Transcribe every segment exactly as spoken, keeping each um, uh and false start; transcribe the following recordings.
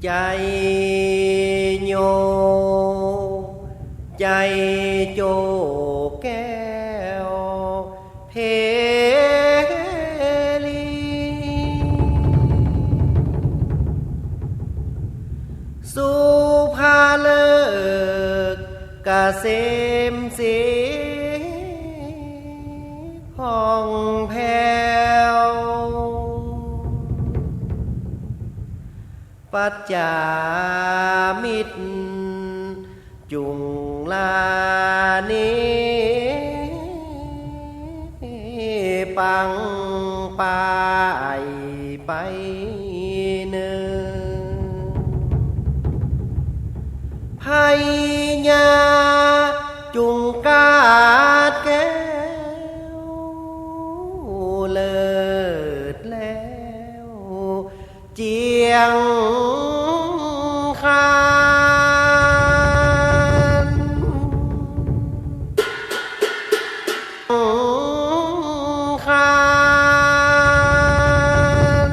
ไจโย ไจโจ้แก้ว เพลี สุภาฤกษ์เกษมศรี ผ่องแผ้ว ปัจจามิตร จุ่งลานี ปังป่ายไปเนิน พญาจุ่งกาดแก้ว เลิศแล้ว เจียงคาน คาน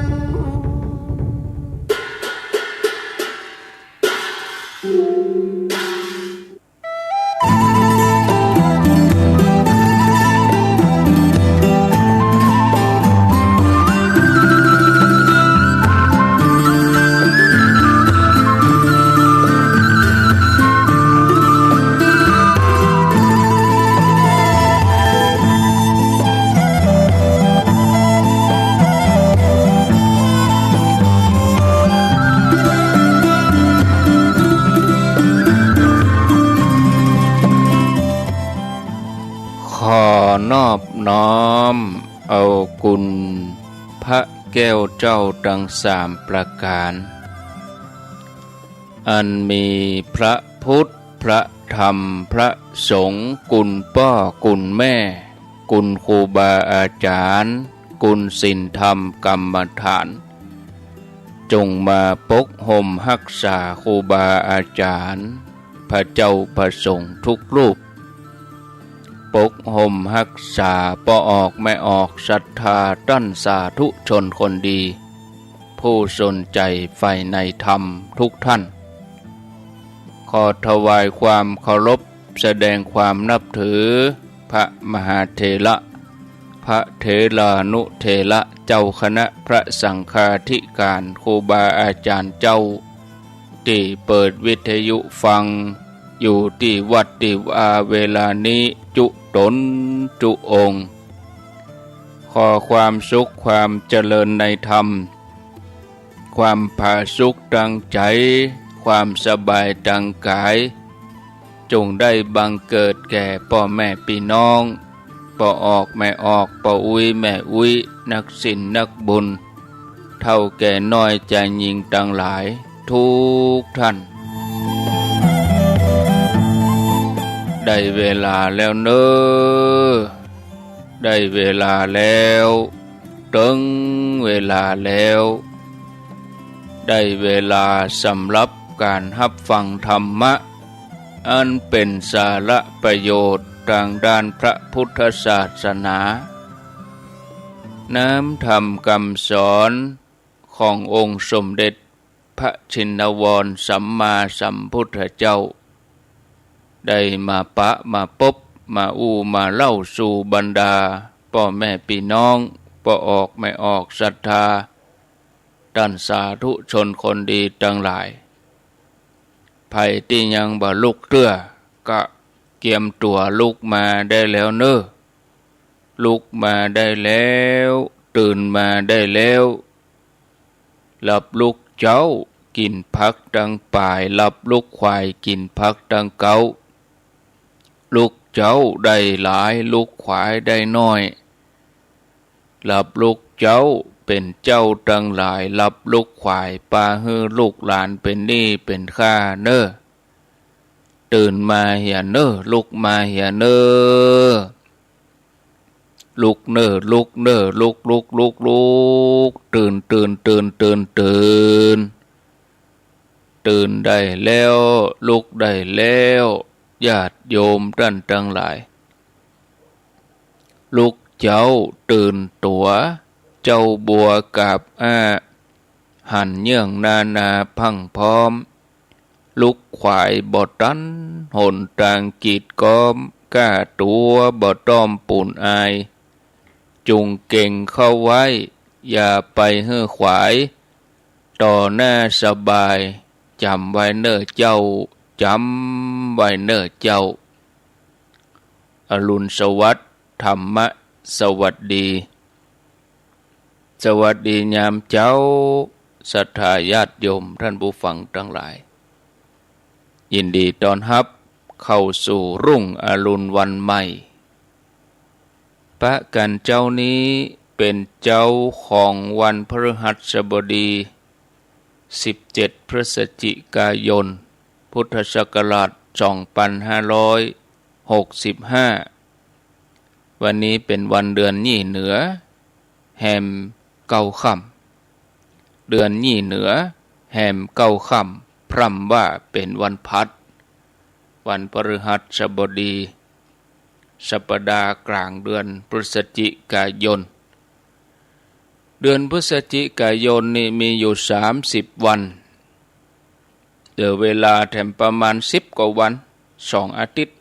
ขอนอบน้อมเอาคุณพระแก้วเจ้าตังสามประก๋าน อันมีพระพุทธ พระธรรม พระสงฆ์ คุณป้อ คุณแม่ คุณครูบาอาจ๋ารย์ คุณศีลธรรมกรรมฐาน จงมาปกห่มฮักษาครูบาอาจ๋ารย์ พระเจ้าพระสงฆ์ทุกรูป ปกห่มฮักษาป้อออกแม่ออกศรัทธาต้านสาธุชนคนดี ผู้สนใจ๋ใฝ่ในธรรมทุกท่าน ขอถวายความเคารพ แสดงความนับถือ พระมหาเถระ พระเถรานุเถระ เจ้าคณะพระสังฆาธิการ ครูบาอาจ๋ารย์เจ้า ตี้เปิดวิทยุฟัง อยู่ตี้วัดตี้วาเวลานี้จุ๊ต๋นจุ๊องค์ ขอความสุขความเจริญในธรรม ความผาสุกตางใจ๋ ความสบายตางก๋าย จงได้บังเกิดแก่ป้อแม่ปี้น้อง ป้อออกแม่ออก ป้ออุ๊ยแม่อุ๊ย นักศีลนักบุญ เฒ่าแก่น้อยจายญิงตังหลาย ทุกท่าน ได้เวลาแล้วเน่อ ได้เวลาแล้ว เถิงเวลาแล้ว ได้เวลาสำหรับก๋านฮับฟังธรรมะ อันเป๋นสาระประโยชน์ตางด้านพระพุทธศาสนา น้ำธรรมกำสอนขององค์สมเด็จพระชินวรสัมมาสัมพุทธเจ้า ได้มาปะมาปบ มาอู้มาเล่าสู่บรรดาป้อแม่ปี้น้อง ป้อออกแม่ออกศรัทธา ต้านสาธุชนคนดีตังหลาย ใผตี้ยังบ่ลุกเตื้อ ก็เกียมตั๋วลุกมาได้แล้วเน่อ ลุกมาได้แล้ว ตื่นมาได้แล้ว หลับลุกเจ๊า กิ๋นผักตังป๋าย หลับลุกขวาย กิ๋นผักตังเก๊า ลุกเจ๊าได้หลาย ลุกขวายได้น้อย หลับลุกเจ๊าเป๋นเจ้าตังหลาย หลับลุกขวายปาหื้อลูกหลานเป๋นหนี้เป๋นค่าเน่อ ตื่นมาเหียเน่อ ลุกมาเหียเน่อ ลุกเน่อ ลุกเน่อ ลุก ลุก ลุก ลุก ตื่น ตื่น ตื่น ตื่น ตื่น ตื่นได้แล้ว ลุกได้แล้ว ญาติโยมต้านตังหลาย ลุกเจ๊าตื่นตั๋ว เจ้าบัวกราบอ้า หันเยื่องนานาพรั่งพร้อม ลุกขวายบ่ตัน หนตางกีดก๊อม ก้าตั๋วบ่ต้อมปูนอาย จุ่งเก่งเข้าไว้ อย่าไปหื้อขวาย ต่อหน้าสบาย จ๋ำไว้เน่อเจ้า จ๋ำไว้เน่อเจ้า อรุณสวัสดิ์ ธรรมะสวัสดี สวัสดียามเจ๊า ศรัทธาญาติโยมท่านผู้ฟังตังหลาย ยินดีต้อนฮับเข้าสู่รุ่งอรุณวันใหม่ ปะกั๋นเจ๊านี้เป๋นเจ๊าของวันพฤหัสบดี สิบเจ็ด พฤศจิกายน พุทธศักราช สองปันห้าร้อยหกสิบห้า วันนี้เป๋นวันเดือนยี่เหนือ แฮมเก้าค่ำ เดือนยี่เหนือ แฮมเก้าค่ำ พร่ำว่าเป๋นวันพลัด วันพฤหัสบดี สัปดาห์ก๋างเดือนพฤศจิกายน เดือนพฤศจิกายนนี่มีอยู่สามสิบวัน เหลือเวลาแถมประมาณสิบกว่าวัน สองอาทิตย์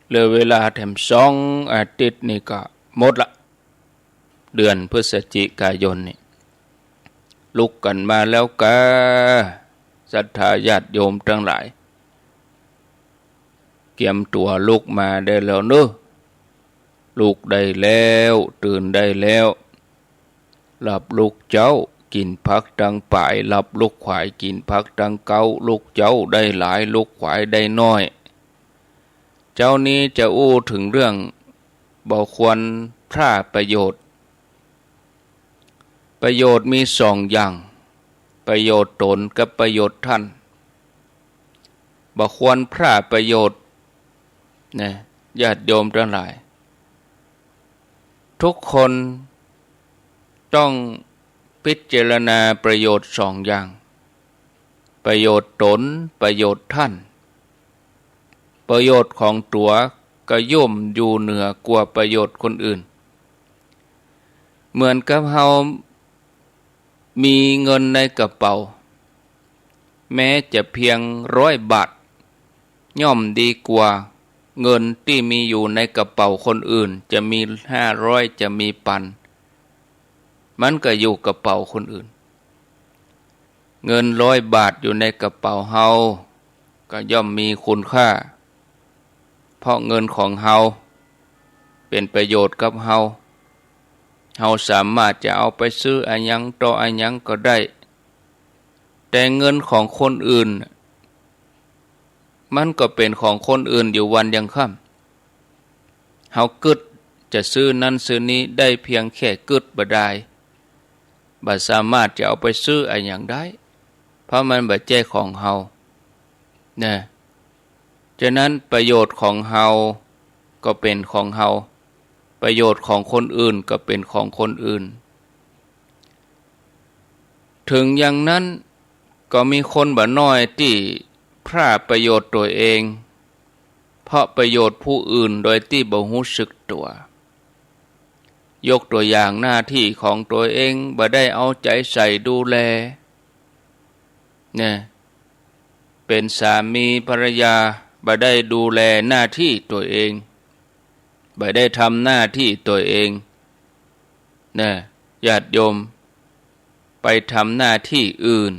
เหลือเวลาแถมสองอาทิตย์นี่ก็หมดละ เดือนพฤศจิกายนนี่ ลุกกั๋นมาแล้วกา ศรัทธาญาติโยมตังหลาย เกียมตั๋วลุกมาได้แล้วเนาะ ลุกได้แล้ว ตื่นได้แล้ว หลับลุกเจ๊า กิ๋นผักตังป๋าย หลับลุกขวาย กิ๋นผักตังเก๊า ลุกเจ๊าได้หลาย ลุกขวายได้น้อย เจ๊านี้จะอู้เถิงเรื่องบ่ควรพร่าประโยชน์ ประโยชน์มีสองอย่าง ประโยชน์ต๋นกับประโยชน์ต้าน บ่ควรพร่าประโยชน์นะ ญาติโยมตังหลาย ทุกคนต้องพิจารณาประโยชน์สองอย่าง ประโยชน์ต๋น ประโยชน์ต้าน ประโยชน์ของตั๋วก็ย่อมอยู่เหนือกว่าประโยชน์คนอื่น เหมือนกับเฮามีเงินในกระเป๋า แม้จะเพียงร้อยบาท ย่อมดีกว่าเงินตี้มีอยู่ในกระเป๋าคนอื่น จะมีห้าร้อย จะมีปัน มันก็อยู่กระเป๋าคนอื่น เงินร้อยบาทอยู่ในกระเป๋าเฮา ก็ย่อมมีคุณค่า เพราะเงินของเฮาเป๋นประโยชน์กับเฮา เฮาสามารถจะเอาไปซื้ออะหยังต่ออะหยังก็ได้ แต่เงินของคนอื่น มันก็เป๋นของคนอื่นอยู่วันยังค่ำ เฮากึ๊ดจะซื้อนั้นซื้อนี้ได้เพียงแค่กึ๊ดบ่ดาย บ่สามารถจะเอาไปซื้ออะหยังได้ เพราะมันบ่ใจ้ของเฮา นะ ฉะนั้นประโยชน์ของเฮาก็เป๋นของเฮา ประโยชน์ของคนอื่นก็เป๋นของคนอื่น เถิงอย่างนั้นก็มีคนบ่น้อยตี้พร่าประโยชน์ตั๋วเอง เพราะประโยชน์ผู้อื่นโดยตี้บ่ฮู้สึกตั๋ว ยกตั๋วอย่างหน้าตี้ของตั๋วเองบ่ได้เอาใจ๋ใส่ดูแล เนี่ย เป๋นสามีภรรยาบ่ได้ดูแลหน้าตี้ตั๋วเอง บ่ได้ทำหน้าตี้ตั๋วเอง เนี่ย ญาติโยม ไปทำหน้าตี้อื่น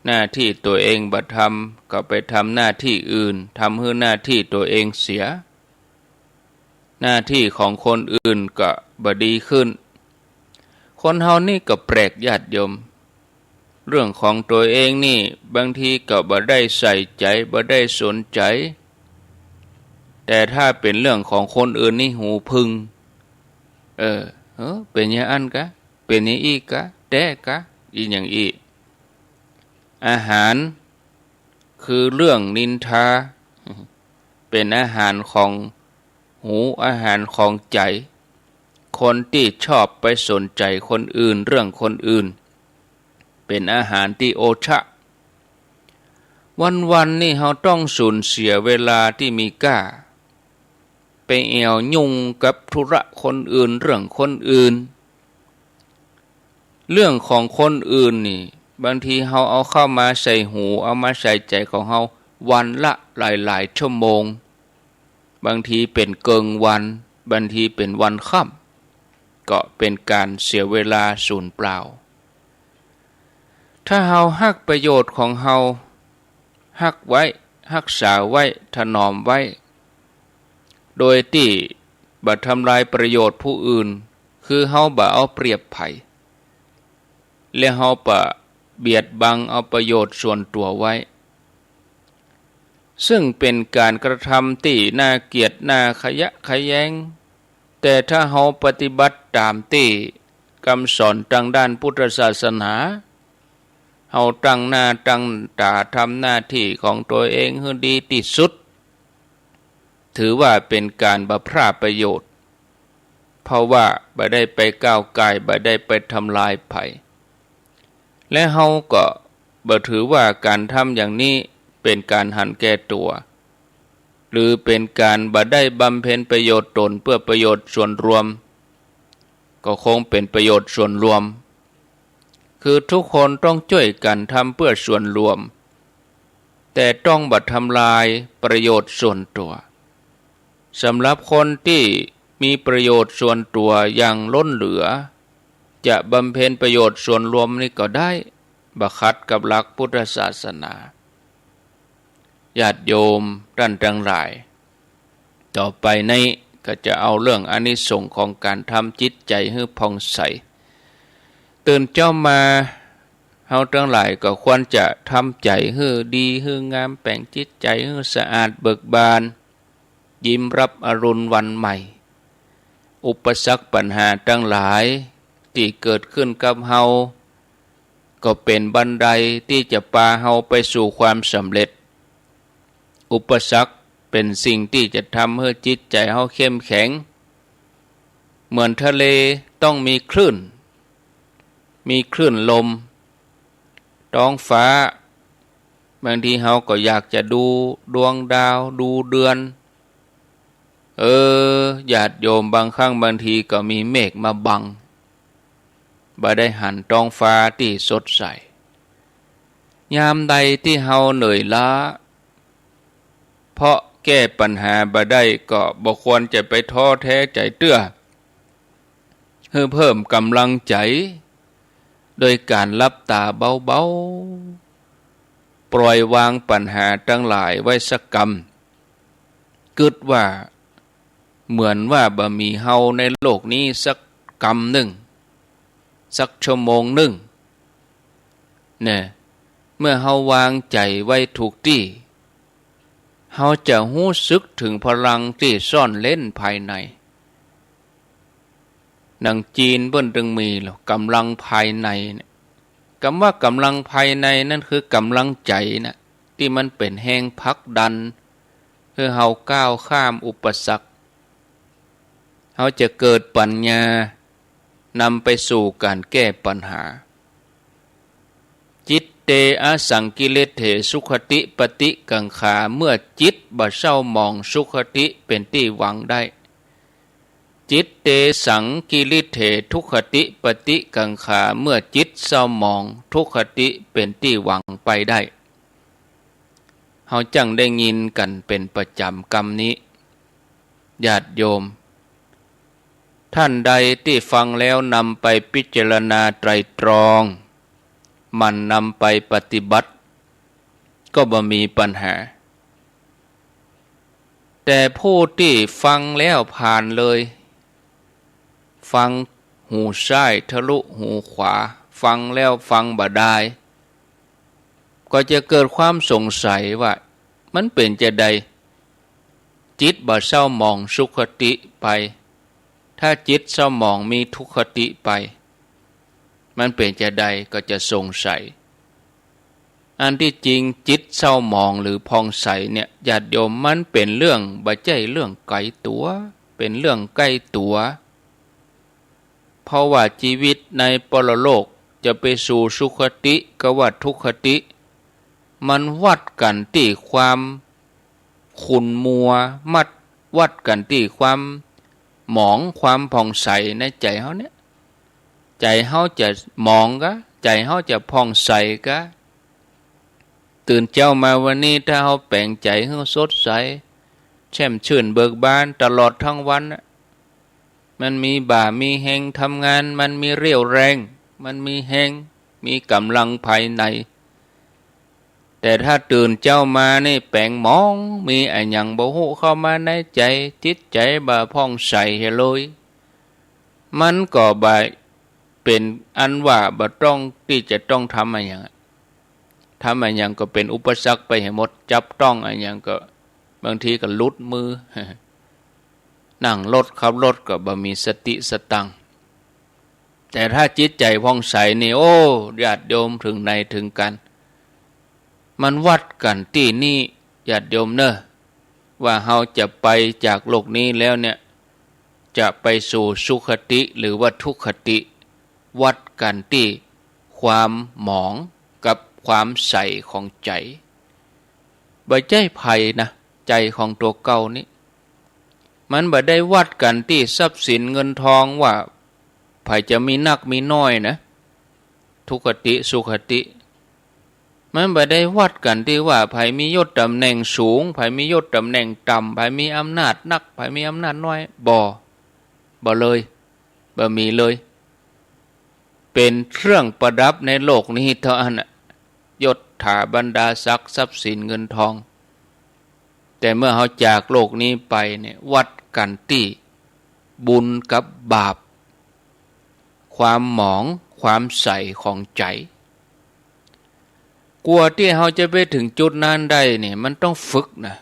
หน้าตี้ตั๋วเองบ่ทำ ก็ไปทำหน้าตี้อื่น ทำหื้อหน้าตี้ตั๋วเองเสีย หน้าตี้ของคนอื่นก็บ่ดีขึ้น คนเฮานี่ก็แปลกญาติโยม เรื่องของตั๋วเองนี่บางทีก็บ่ได้ใส่ใจ๋ บ่ได้สนใจ๋ แต่ถ้าเป๋นเรื่องของคนอื่นนี่หูผึ้ง เออ เออ เป๋นอย่างอั้นกา เป๋นอย่างอี้กา แต๊กา อีหยังอี้ อาหารคือเรื่องนินทา เป๋นอาหารของหู อาหารของใจ๋ คนตี้ชอบไปสนใจ๋คนอื่น เรื่องคนอื่น เป๋นอาหารตี้โอชะ วันๆ นี่เฮาต้องสูญเสียเวลาตี้มีก้า ไปแอ่วยุ่งกับธุระคนอื่น เรื่องคนอื่น เรื่องของคนอื่นนี่ บางทีเฮาเอาเข้ามาใส่หู เอามาใส่ใจ๋ของเฮาวันละหลายๆ ชั่วโมง บางทีเป๋นเกิงวัน บางทีเป๋นวันค่ำ ก็เป๋นก๋านเสียเวลาสูญเปล่า ถ้าเฮาฮักประโยชน์ของเฮา ฮักไว้ ฮักษาไว้ ถนอมไว้ โดยตี้บ่ทำลายประโยชน์ผู้อื่น คือเฮาบ่เอาเปรียบใผ และเฮาบ่เบียดบังเอาประโยชน์ส่วนตั๋วไว้ ซึ่งเป๋นก๋านกระทำตี้น่าเกลียด น่าขยะแขยง แต่ถ้าเฮาปฏิบัติต๋ามตี้กำสอนตางด้านพุทธศาสนา เฮาตั้งหน้าตั้งต๋าทำหน้าตี้ของตั๋วเองหื้อดีตี้สุด ถือว่าเป๋นก๋านบ่พลาดประโยชน์ เพราะว่าบ่ได้ไปก้าวก่าย บ่ได้ไปทำลายใผ และเฮาก็บ่ถือว่าก๋านทำอย่างนี้เป๋นก๋านหันแก่ตั๋ว หรือเป๋นก๋านบ่ได้บำเพ็ญประโยชน์ต๋นเปื้อประโยชน์ส่วนรวม ก็คงเป๋นประโยชน์ส่วนรวม คือทุกคนต้องจ้วยกั๋นทำเปื้อส่วนรวม แต่ต้องบ่ทำลายประโยชน์ส่วนตั๋ว สำหรับคนตี้มีประโยชน์ส่วนตั๋วอย่างล้นเหลือ จะบำเพ็ญประโยชน์ส่วนรวมนี้ก็ได้ บ่ขัดกับหลักพุทธศาสนา ญาติโยมต้านตังหลาย ต่อไปนี้ก็จะเอาเรื่องอานิสงส์ของก๋านทำจิตใจ๋หื้อผ่องใส ตื่นเจ๊ามา เฮาตังหลายก็ควรจะทำใจ๋หื้อดีหื้องาม แป๋งจิตใจ๋หื้อสะอาดเบิกบาน ยิ้มรับอรุณวันใหม่ อุปสรรคปัญหาตังหลายตี้เกิดขึ้นกับเฮา ก็เป๋นบันไดตี้จะปาเฮาไปสู่ความสำเร็จ อุปสรรคเป๋นสิ่งตี้จะทำหื้อจิตใจ๋เฮาเข้มแข็ง เหมือนทะเลต้องมีคลื่น มีคลื่นลม ท้องฟ้า บางทีเฮาก็อยากจะดูดวงดาว ดูเดือน เออ ญาติโยม บางครั้งบางทีก็มีเมฆมาบัง บ่ได้หันท้องฟ้าตี้สดใส ยามใดตี้เฮาเหนื่อยล้า เพราะแก้ปัญหาบ่ได้ ก็บ่ควรจะไปท้อแท้ใจ๋เตื้อ หื้อเพิ่มก๋ำลังใจ๋ โดยก๋านหลับต๋าเบาๆ ปล่อยวางปัญหาตังหลายไว้สักกำ กึ๊ดว่าเหมือนว่าบ่มีเฮาในโลกนี้สักกำนึ่ง สักชั่วโมงนึ่ง แน่ เมื่อเฮาวางใจ๋ไว้ถูกตี้ เฮาจะฮู้สึกเถิงพลังตี้ซ่อนเร้นภายใน หนังจีนเปิ้นตึงมีแหละ ก๋ำลังภายในเนี่ย กำว่าก๋ำลังภายในนั้นคือก๋ำลังใจ๋น่ะ ตี้มันเป๋นแฮงผลักดัน หื้อเฮาก้าวข้ามอุปสรรค เฮาจะเกิดปัญญา นำไปสู่ก๋านแก้ปัญหา จิตเต อสังกิริเถ สุขติปฏิกังขา เมื่อจิตบ่เศร้าหมอง สุขติเป๋นตี้หวังได้ จิตเต สังกิริเถ ทุคติปฏิกังขา เมื่อจิตเศร้าหมอง ทุคติเป๋นตี้หวังไปได้ เฮาจั่งได้ยินกั๋นเป๋นประจ๋ำกำนี้ ญาติโยม ต้านใดตี้ฟังแล้วนำไปพิจารณาไตร่ตรอง หมั่นนำไปปฏิบัติ ก็บ่มีปัญหา แต่ผู้ตี้ฟังแล้วผ่านเลย ฟังหูซ้ายทะลุหูขวา ฟังแล้วฟังบ่ดาย ก็จะเกิดความสงสัยว่า มันเป๋นจาใด จิตบ่เศร้าหมองสุขติไป ถ้าจิตเศร้าหมองมีทุคติไป มันเป๋นจาใด ก็จะสงสัย อันตี้จริงจิตเศร้าหมองหรือผ่องใสเนี่ย ญาติโยม มันเป๋นเรื่องบ่ใจ้เรื่องไก๋ตั๋ว เป๋นเรื่องใก้ตั๋ว เพราะว่าจีวิตในปรโลกจะไปสู่สุคติกะว่าทุคติ มันวัดกั๋นตี้ความขุ่นมัว มัด วัดกั๋นตี้ความหมอง ความผ่องใสในใจ๋เฮาเนี่ย ใจ๋เฮาจะหมองกา ใจ๋เฮาจะผ่องใสกา ตื่นเจ๊ามาวันนี้ถ้าเฮาแป๋งใจ๋หื้อสดใส แจ่มจื้นเบิกบานตลอดตึงวันน่ะ มันมีบ่ามีแฮงทำงาน มันมีเรี่ยวแรง มันมีแฮง มีก๋ำลังภายใน แต่ถ้าตื่นเจ๊ามานี่แป๋งหมอง มีอะหยังบ่ฮู้เข้ามาในใจ๋ จิตใจ๋บ่ผ่องใสเลย มันก็บ่เป๋นอันว่าบ่ต้องตี้จะต้องทำอะหยังอะ ทำอะหยังก็เป๋นอุปสรรคไปหื้อหมด จับต้องอะหยังก็บางทีก็หลุดมือ นั่งรถขับรถก็บ่มีสติสตังค์ แต่ถ้าจิตใจ๋ผ่องใสนี่ โอ้ ญาติโยม เถิงไหนเถิงกั๋น มันวัดกั๋นตี้นี่ ญาติโยมเน่อ ว่าเฮาจะไปจากโลกนี้แล้วเนี่ย จะไปสู่สุคติหรือว่าทุคติ วัดกั๋นตี้ความหมองกับความใสของใจ๋ บ่ใจ้ใผนะ ใจ๋ของตั๋วเก่านี่ มันบ่ได้วัดกั๋นตี้ทรัพย์สินเงินทองว่าใผจะมีนักมีน้อยนะ ทุคติสุคติ มันบ่ได้วัดกั๋นตี้ว่าใผมียศต๋ำแหน่งสูง ใผมียศต๋ำแหน่งต่ำ ใผมีอำนาจนัก ใผมีอำนาจน้อย บ่ บ่เลย บ่มีเลย เป๋นเครื่องประดับในโลกนี้เต้าอั้นน่ะ ยศถาบรรดาศักดิ์ ทรัพย์สินเงินทอง แต่เมื่อเฮาจากโลกนี้ไปเนี่ย วัดกั๋นตี้บุญกับบาป ความหมองความใสของใจ๋ กว่าตี้เฮาจะไปเถิงจุดนั้นได้เนี่ย มันต้องฝึกนะ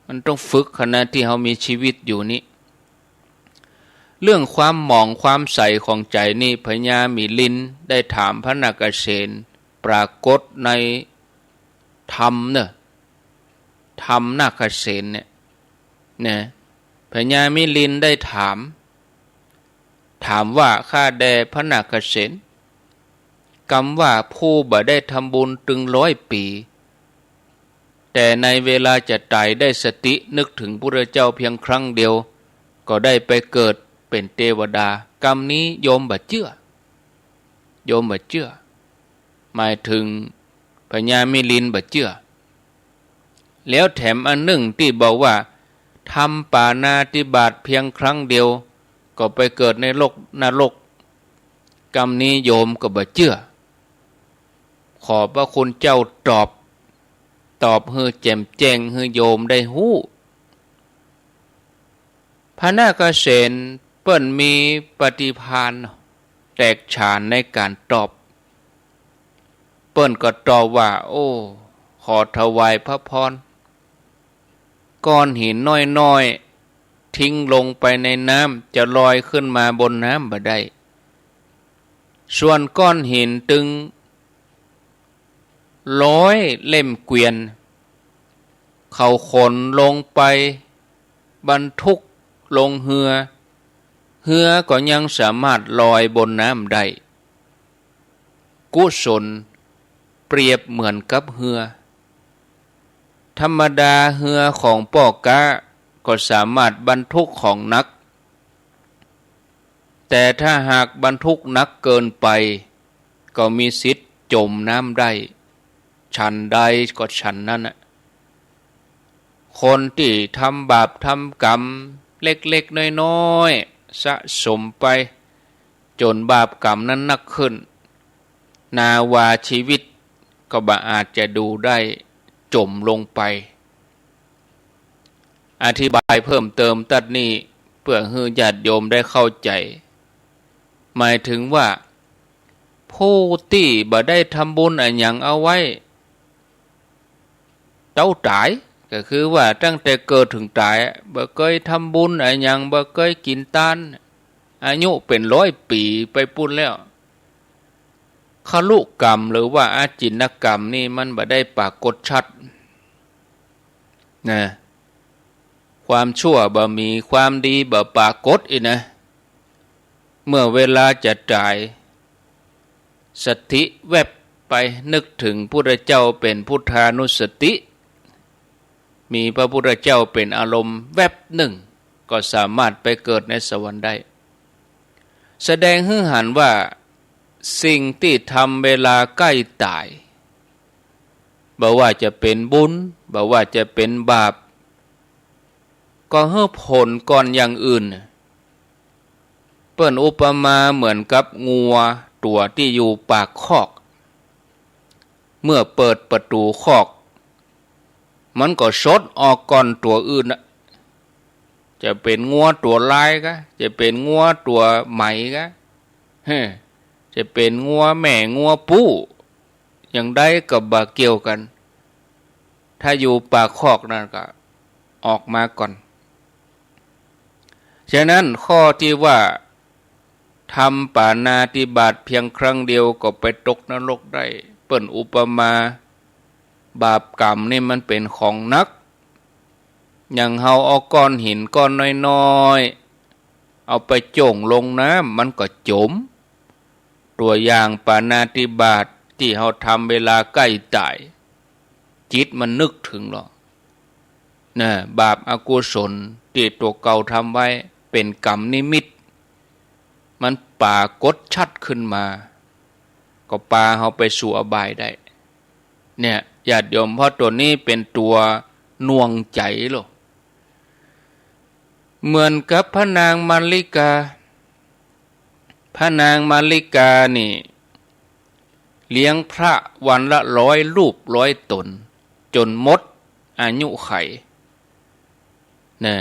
มันต้องฝึกขณะตี้เฮามีชีวิตอยู่นี่ เรื่องความหมองความใสของใจ๋นี่ พญามิลินได้ถามพระนาคเษน ปรากฏในธรรมเน่อ ธรรมนาคเษนเนี่ย นะ พญามิลินได้ถาม ถามว่า ข้าแต่พระนาคเษน กำว่าผู้บ่ได้ทำบุญตึงร้อยปี๋ แต่ในเวลาจะต๋ายได้สตินึกเถิงพุทธเจ้าเพียงครั้งเดียว ก็ได้ไปเกิดเป๋นเตวดา กำนี้โยมบ่เจื้อ โยมบ่เจื้อ หมายเถิงพญามิลินบ่เจื้อ แล้วแถมอันนึ่งตี้บอกว่า ทำปาณาติบาตเพียงครั้งเดียว ก็ไปเกิดในโลกนรก กำนี้โยมก็บ่เจื้อ ขอพระคุณเจ้าตอบ ตอบหื้อแจ่มแจ้งหื้อโยมได้ฮู้ พระนาคเษนเปิ้นมีปฏิภาณ แตกฉานในก๋านตอบ เปิ้นก็ตอบว่า โอ้ ขอถวายพระพร ก้อนหินน้อยๆ ทิ้งลงไปในน้ำ จะลอยขึ้นมาบนน้ำบ่ได้ ส่วนก้อนหินตึงร้อยเล่มเกวียน เขาขนลงไปบรรทุกลงเฮือ เฮือก็ยังสามารถลอยบนน้ำได้ กุศลเปรียบเหมือนกับเฮือ ธรรมดาเฮือของป้อก๊าก็สามารถบรรทุกของหนัก แต่ถ้าหากบรรทุกหนักเกินไป ก็มีสิทธิ์จมน้ำได้ ฉันใดก็ฉันนั้นน่ะ คนตี้ทำบาปทำกรรมเล็กๆ น้อยๆ สะสมไป จ๋นบาปกรรมนั้นหนักขึ้น นาวาชีวิตก็บ่อาจจะอยู่ได้ จ๋มลงไป อธิบายเพิ่มเติมตั๊ดนี้ เปื้อหื้อญาติโยมได้เข้าใจ๋ หมายเถิงว่า ผู้ตี้บ่ได้ทำบุญอะหยังเอาไว้ เต้าต๋าย ก็คือว่าตั้งแต่เกิดเถิงต๋าย บ่เกยทำบุญอะหยัง บ่เกยกิ๋นตาน อายุเป๋นร้อยปี๋ไปปู๊นแล้ว คลุกรรมหรือว่าอาจินกรรมนี่มันบ่ได้ปรากฏชัด นะ ความชั่วบ่มี ความดีบ่ปรากฏอี้นะ เมื่อเวลาจะต๋าย สติแวบไปนึกเถิงพุทธเจ้าเป๋นพุทธานุสติ มีพระพุทธเจ้าเป๋นอารมณ์แวบนึ่ง ก็สามารถไปเกิดในสวรรค์ได้ แสดงหื้อหันว่าสิ่งตี้ทำเวลาใก้ต๋าย บ่ว่าจะเป๋นบุญ บ่ว่าจะเป๋นบาป ก็หื้อผลก่อนอย่างอื่น เปิ้นอุปมาเหมือนกับงัวตั๋วตี้อยู่ปากคอก เมื่อเปิดประตู๋คอก มันก็สดออกก่อนตั๋วอื่นน่ะ จะเป๋นงัวตั๋วลายกา จะเป๋นงัวตั๋วไหมกา เฮ้ จะเป๋นงัวแม่งัวปู๋ อย่างใดก็บ่เกี่ยวกั๋น ถ้าอยู่ปากคอกนั้นก็ออกมาก่อน ฉะนั้นข้อตี้ว่าทำปาณาติบาตเพียงครั้งเดียวก็ไปตกนรกได้ เปิ้นอุปมาบาปกรรมนี่มันเป๋นของหนัก อย่างเฮาเอาก้อนหินก้อนน้อยๆ เอาไปโจ้งลงน้ำมันก็จ๋ม ตั๋วอย่างปาณาติบาตตี้เฮาทำเวลาใก้ต๋าย จิตมันนึกเถิงลอ น่ะ บาปอกุศลตี้ตั๋วเก่าทำไว้เป๋นกรรมนิมิต มันปรากฏชัดขึ้นมา ก็ปาเฮาไปสู่อบายได้ เนี่ย ญาติโยม เพราะตั๋วนี้เป๋นตั๋วหน่วงใจ๋ลอ เหมือนกับพระนางมัลลิกา พระนางมัลลิกานี่เลี้ยงพระวันละร้อยรูปร้อยต๋น จ๋นหมดอายุขัยนะ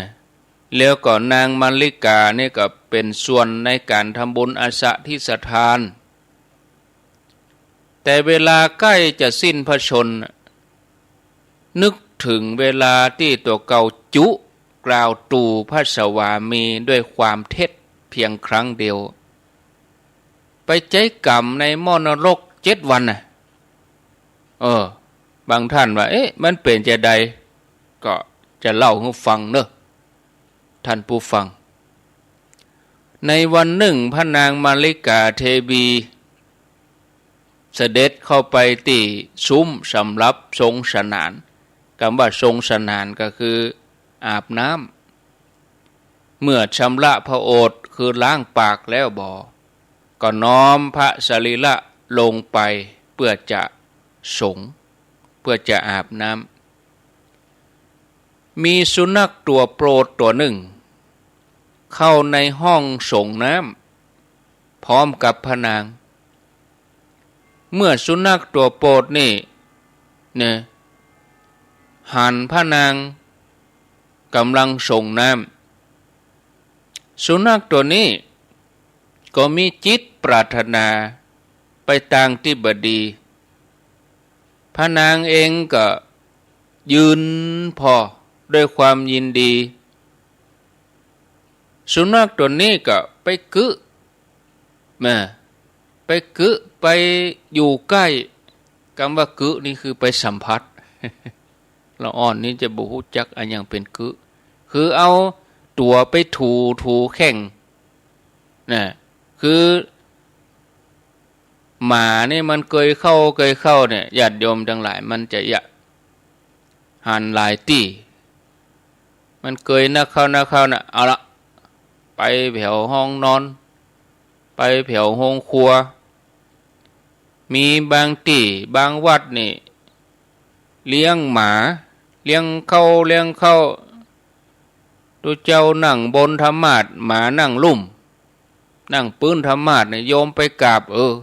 แล้วก็นางมัลลิกานี่ก็เป๋นส่วนในก๋านทำบุญอสะธิสถาน แต่เวลาใก้จะสิ้นพระชนม์น่ะ นึกเถิงเวลาตี้ตั๋วเก่าจุกล่าวตู่พระสวามีด้วยความเท็จเพียงครั้งเดียว ไปใจ๊กรรมในหม้อนรกเจ็ดวันน่ะ เออ บางท่านว่า เอ๊ะ มันเป๋นจาใด ก็จะเล่าหื้อฟังเนาะ ท่านผู้ฟัง ในวันนึ่งพระนางมัลลิกาเทวีเสด็จเข้าไปตี้ซุ้มสำหรับทรงสนาน กำว่าทรงสนานก็คืออาบน้ำ เมื่อชำระพระโอษฐ์คือล้างปากแล้วบ่ ก็น้อมพระสรีระลงไปเพื่อจะสง เพื่อจะอาบน้ำ มีสุนัขตั๋วโปรดตั๋วนึ่ง เข้าในห้องสงน้ำพร้อมกับพระนาง เมื่อสุนัขตั๋วโปรดนี่ เนี่ย หันพระนางก่ำลังสงน้ำ สุนัขตั๋วนี้ก็มีจิตปรารถนาไปตางตี้บ่ดี พระนางเองก็ยืนผ่อด้วยความยินดี สุนัขตั๋วนี้ก็ไปกึ๊ มา ไปกึ๊ ไปอยู่ใก้ กำว่ากึ๊นี่คือไปสัมผัส ละอ่อนนี่จะบ่ฮู้จักอะหยังเป๋นกึ๊ คือเอาตั๋วไปถู ถูแข้ง น่ะ คือ หมานี่มันเกยเข้า เกยเข้าเนี่ย ญาติโยมตังหลาย มันจะอยากหันหลายตี้ มันเกยนักเข้า นักเข้าน่ะ เอาละ ไปแผวห้องนอน ไปแผวโฮงครัว มีบางตี้ บางวัดนี่ เลี้ยงหมา เลี้ยงเข้า เลี้ยงเข้า ตุ๊เจ้านั่งบนธรรมาสน์ หมานั่งลุ่ม นั่งปื๊นธรรมาสน์เนี่ย โยมไปกราบ เออ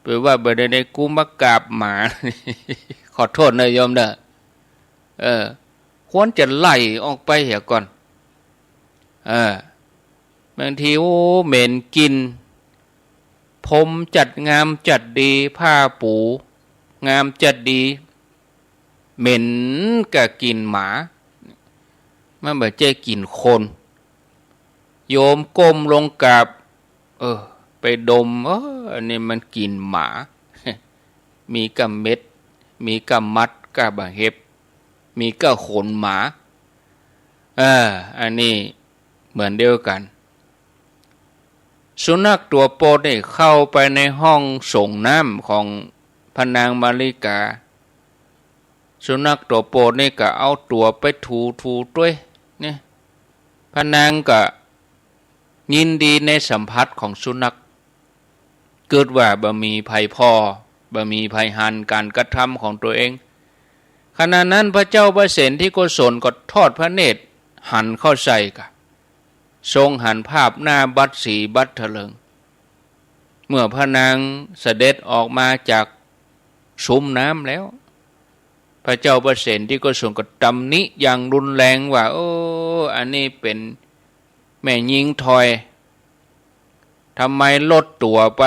ไปว่าบ่ได้ ได้กูมากราบหมา ขอโทษนะโยมเน่อ เออ ควรจะไล่ออกไปเหียก่อน เออ บางที โอ้ เหม็นกลิ่น พรมจัดงามจัดดี ผ้าปูงามจัดดี เหม็นกะกลิ่นหมา มันบ่ใจ้กลิ่นคน โยมก้มลงกราบ เออ ไปดม เออ อันนี้มันกลิ่นหมา มีก้าเม็ด มีก้ามัด ก้าบ่าเห็บ มีก้าขนหมา เออ อันนี้เหมือนเดียวกั๋น สุนัขตั๋วโปรดนี่เข้าไปในห้องสงน้ำของพระนางมัลลิกา สุนัขตั๋วโปรดนี่ก็เอาตั๋วไปถู ถูตวย เนี่ย พระนางก็ ยินดีในสัมผัสของสุนัข กึ๊ดว่าบ่มีใผผ่อ บ่มีใผหันก๋านกระทำของตั๋วเอง ขณะนั้นพระเจ้าประเสนทิโกศลก็ทอดพระเนตรหันเข้าใส่กา ทรงหันภาพหน้าบัดสีบัดเถลิง เมื่อพระนางเสด็จออกมาจากซุมน้ำแล้ว พระเจ้าประเสนทิโกศลก็ตำหนิอย่างรุนแรงว่า โอ้ อันนี้เป๋นแม่ญิงถอย ทำไมลดตั๋วไป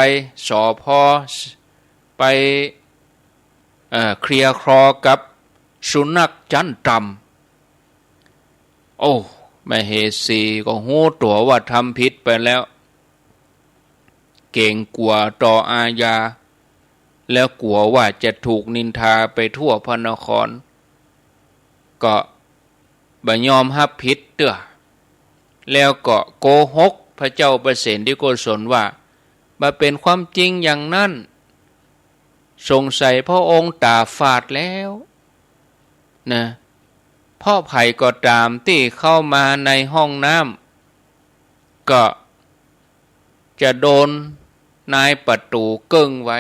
สอพอ ไป เอ่อ เคลียร์คลอกับสุนัขจั้นต่ำ โอ้ มเหสีก็ฮู้ตั๋วว่าทำผิดไปแล้ว เก๋งกั๋วต่ออาญา แล้วกั๋วว่าจะถูกนินทาไปทั่วพระนคร ก็บ่ยอมฮับผิดเตื้อ แล้วก็โกหกพระเจ้าประเสนทิโกศลว่า บ่เป๋นความจริงอย่างนั้น สงสัยพระองค์ต๋าฝาดแล้วนะ เพราะใผก็ต๋ามตี้เข้ามาในห้องน้ำ ก็จะโดนนายประตู๋เกิ้งไว้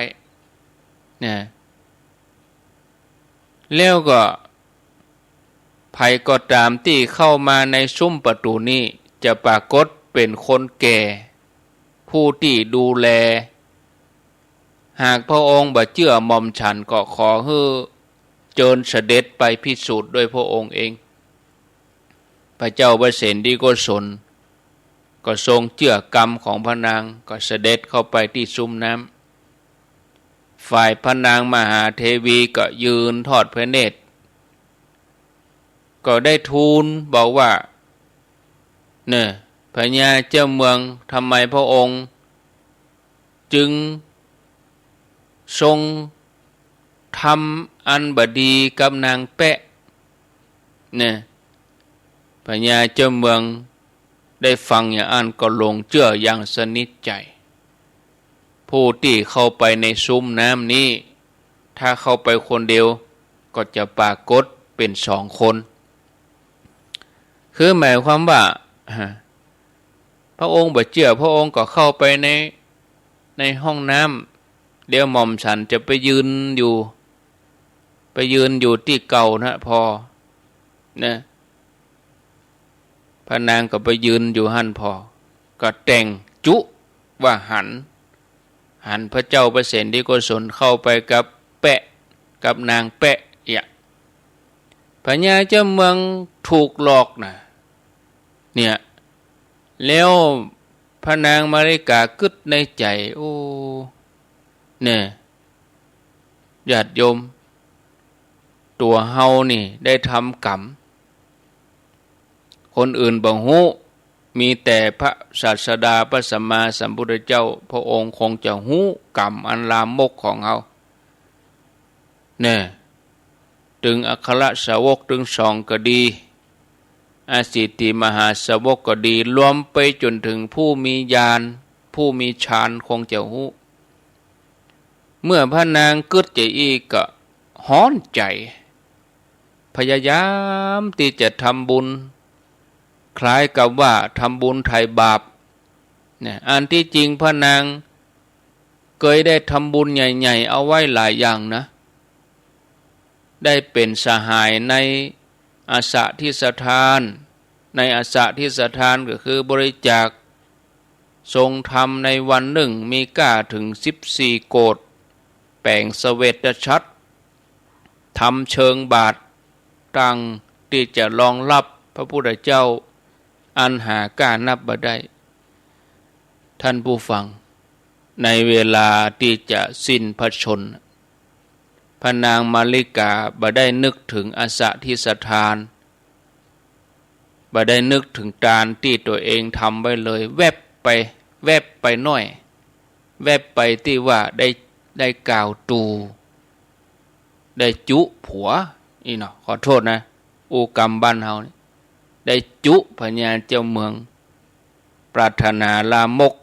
นะ แล้วก็ใผก็ต๋ามตี้เข้ามาในซุมประตู๋นี้ จะปรากฏเป๋นคนแก่ ผู้ตี้ดูแล หากพระองค์บ่เจื้อหม่อมฉันก็ขอหื้อเจิญเสด็จไปพิสูจน์ด้วยพระองค์เอง พระเจ้าประเสนทิโกศลก็ทรงเจื้อกำของพระนาง ก็เสด็จเข้าไปตี้ซุมน้ำ ฝ่ายพระนางมหาเทวีก็ยืนทอดพระเนตร ก็ได้ทูลบอกว่า เนี่ย พญาเจ้าเมือง ทำไมพระองค์จึงทรงทำอันบ่ดีกับนางแป๊ะ เนี่ย พญาเจ้าเมืองได้ฟังอย่างอั้นก็หลงเจื้ออย่างสนิทใจ๋ ผู้ตี้เข้าไปในซุมน้ำนี้ ถ้าเข้าไปคนเดียวก็จะปรากฏเป๋นสองคน คือหมายความว่า พระองค์บ่เจื้อ พระองค์ก็เข้าไปใน ในห้องน้ำ เดี๋ยวหม่อมฉันจะไปยืนอยู่ ไปยืนอยู่ตี้เก่านะผ่อ นะ พระนางก็ไปยืนอยู่หั้นผ่อ ก็แต่งจุว่าหัน หันพระเจ้าประเสนทิโกศลเข้าไปกับแป๊ะ กับนางแป๊ะเอียะ พญาเจ้าเมืองถูกหลอกนะ เนี่ย แล้วพระนางมาริกากึ๊ดในใจ๋ โอ้ เนี่ย ญาติโยม ตั๋วเฮานี่ได้ทำกรรม คนอื่นบ่ฮู้ มีแต่พระศาสดาพระสัมมาสัมพุทธเจ้าพระองค์คงจะฮู้กรรมอันลามกของเฮา เนี่ย ตึงอัครสาวกตึงสองก็ดี อสิทธิมหาสาวกก็ดี รวมไปจ๋นถึงผู้มีญาณ ผู้มีฌานคงจะฮู้ เมื่อพระนางกึ๊ดจะอี้ก็ฮ้อนใจ๋ พยายามตี้จะทำบุญ คล้ายกับว่าทำบุญไถ่บาป เนี่ย อันตี้จริงพระนางเกยได้ทำบุญใหญ่ๆ เอาไว้หลายอย่างนะ ได้เป๋นสหายในอสะทิสถาน ในอสะทิสถานก็คือบริจาค ทรงทำในวันนึ่งมีก้าเถิงสิบสี่โกฏ แป๋งเสวตฉัตร ทำเชิงบาตรตั้งตี้จะรองฮับพระพุทธเจ้า อันหาก้านับบ่ได้ ท่านผู้ฟัง ในเวลาตี้จะสิ้นพระชนม์ พระนางมาริกาบ่ได้นึกเถิงอสะทิสถาน บ่ได้นึกเถิงตานตี้ตั๋วเองทำไว้เลย แวบไป แวบไปหน้อย แวบไปตี้ว่าได้ ได้กล่าวตู่ ได้จุผัว อี้เนาะ ขอโต้ษนะ อู้กำบ้านเฮานี่ ได้จุพญาเจ้าเมือง ปรารถนาลามก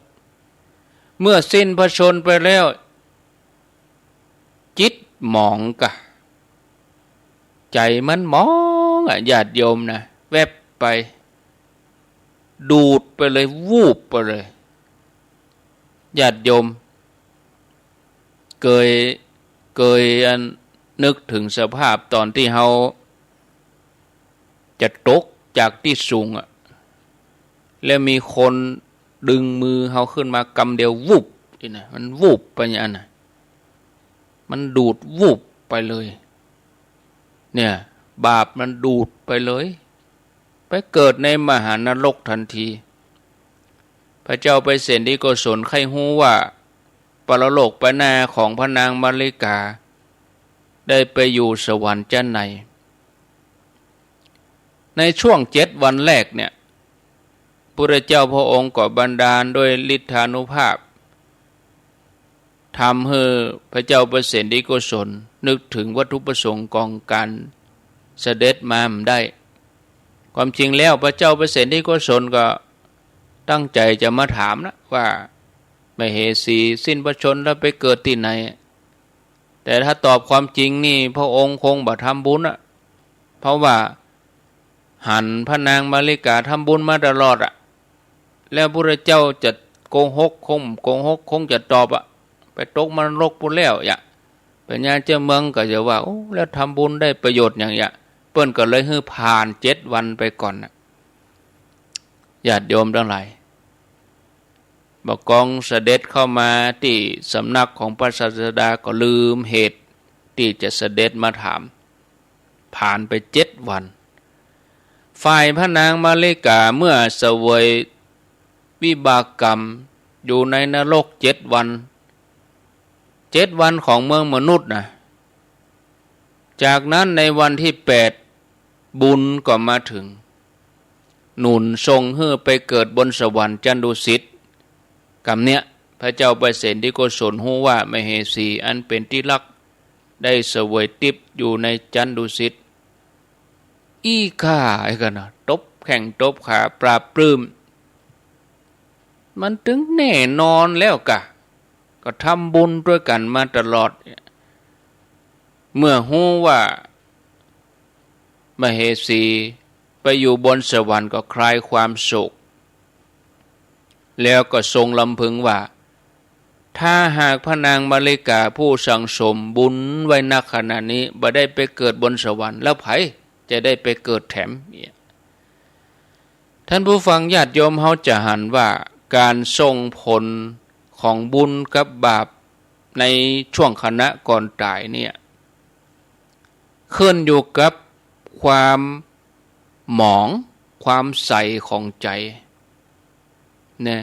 เมื่อสิ้นพระชนม์ไปแล้ว จิตหมองกา ใจ๋มันหมองอะ ญาติโยมนะ แวบไป ดูดไปเลย วูบไปเลย ญาติโยม เกย เกยอันนึกเถิงสภาพต๋อนตี้เฮาจะตกจากตี้สูงอะ แล้วมีคนดึงมือเฮาขึ้นมากำเดียว วุบ นี่นะ มันวุบไปอย่างนั้นนะ มันดูดวุบไปเลย เนี่ย บาปมันดูดไปเลย ไปเกิดในมหานรกทันที พระเจ้าไพศาลีโกศลใค่ฮู้ว่า ปรโลกไปหน้าของพระนางมัลลิกา ได้ไปอยู่สวรรค์จั้นใด ในช่วงเจ็ดวันแรกเนี่ย พุทธเจ้าพระองค์ก็บันดาลด้วยฤทธานุภาพ ทำหื้อพระเจ้าไพศาลีโกศลนึกเถิงวัตถุประสงค์ของก๋านเสด็จมาบ่ได้ ความจริงแล้วพระเจ้าไพศาลีโกศลก็ตั้งใจ๋จะมาถามนะว่า มเหสีสิ้นพระชนม์แล้วไปเกิดตี้ไหน แต่ถ้าตอบความจริงนี่พระองค์คงบ่ทำบุญอะ เพราะว่าหันพระนางมัลลิกาทำบุญมาตลอดอะ แล้วพุทธเจ้าจะโกหก คงโกหก คงจะตอบอะ ไปตกนรกปู้นแล้วยะ ปัญญาเจ้าเมืองก็จะว่า โอ้ แล้วทำบุญได้ประโยชน์หยังยะ เปิ้นก็เลยหื้อผ่านเจ็ดวันไปก่อนนะ ญาติโยมตังหลาย บ่ากองเสด็จเข้ามาตี้สำนักของพระศาสดาก็ลืมเหตุตี้จะเสด็จมาถาม ผ่านไปเจ็ดวัน ฝ่ายพระนางมัลลิกาเมื่อเสวยวิบากกรรมอยู่ในนรกเจ็ดวัน เจ็ดวันของเมืองมนุษย์นะ จากนั้นในวันที่แปด บุญก็มาเถิง หนุนส่งหื้อไปเกิดบนสวรรค์จันดุสิต กำเนี้ย พระเจ้าไพศาลีโกศลฮู้ว่ามเหสีอันเป๋นตี้ฮักได้เสวยติ๊บอยู่ในจันดุสิต อี้ข้า ไอ้กั๋นนะ ตบแข้งตบขาปลาบปลื้ม มันตึงแน่นอนแล้วกะ ก็ทำบุญตวยกั๋นมาตลอด เมื่อฮู้ว่ามเหสีไปอยู่บนสวรรค์ก็คลายความโศก แล้วก็ทรงรำพึงว่า ถ้าหากพระนางมัลลิกาผู้สั่งสมบุญไว้นักขนาดนี้ บ่ได้ไปเกิดบนสวรรค์ แล้วใผจะได้ไปเกิดแถม ท่านผู้ฟังญาติโยม เฮาจะหันว่าก๋านส่งผลของบุญกับบาปในช่วงขณะก่อนต๋ายเนี่ย ขึ้นอยู่กับความหมอง ความใสของใจ๋ นะ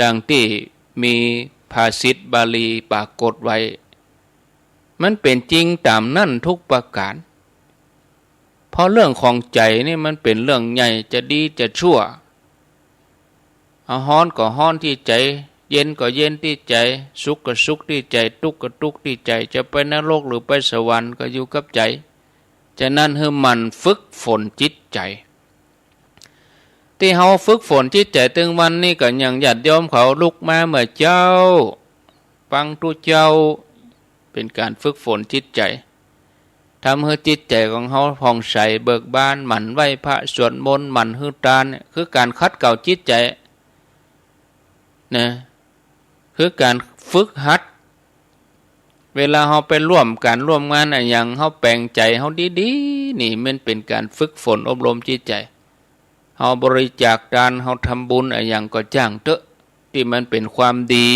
ดังตี้มีภาษิตบาลีปรากฏไว้ มันเป๋นจริงต๋ามนั้นทุกประก๋าน เพราะเรื่องของใจ๋นี่มันเป๋นเรื่องใหญ่ จะดีจะชั่ว เอาฮ้อนก็ฮ้อนตี้ใจ๋ เย็นก็เย็นตี้ใจ๋ สุขก็สุขตี้ใจ๋ ตุ๊กข์ก็ตุ๊กข์ตี้ใจ๋ จะไปนรกหรือไปสวรรค์ก็อยู่กับใจ๋ ฉะนั้นหื้อหมั่นฝึกฝนจิตใจ๋ ตี้เฮาฝึกฝนจิตใจ๋ตึงวันนี้ก็อย่างญาติโยมเขาลุกมาเมื่อเจ๊า ฟังตุ๊เจ้า เป๋นก๋านฝึกฝนจิตใจ๋ ทำหื้อจิตใจ๋ของเฮาผ่องใสเบิกบาน หมั่นไหว้พระสวดมนต์ หมั่นหื้อตาน เนี่ย คือก๋านขัดเกลาจิตใจ๋ นะ คือก๋านฝึกหัด เวลาเฮาไปร่วมก๋านร่วมงานอะหยัง เฮาแป๋งใจ๋เฮาดีๆ นี่มันเป๋นก๋านฝึกฝนอบรมจิตใจ๋ เฮาบริจาคตาน เฮาทำบุญอะหยังก็จ้างเต๊อะ ตี้มันเป๋นความดี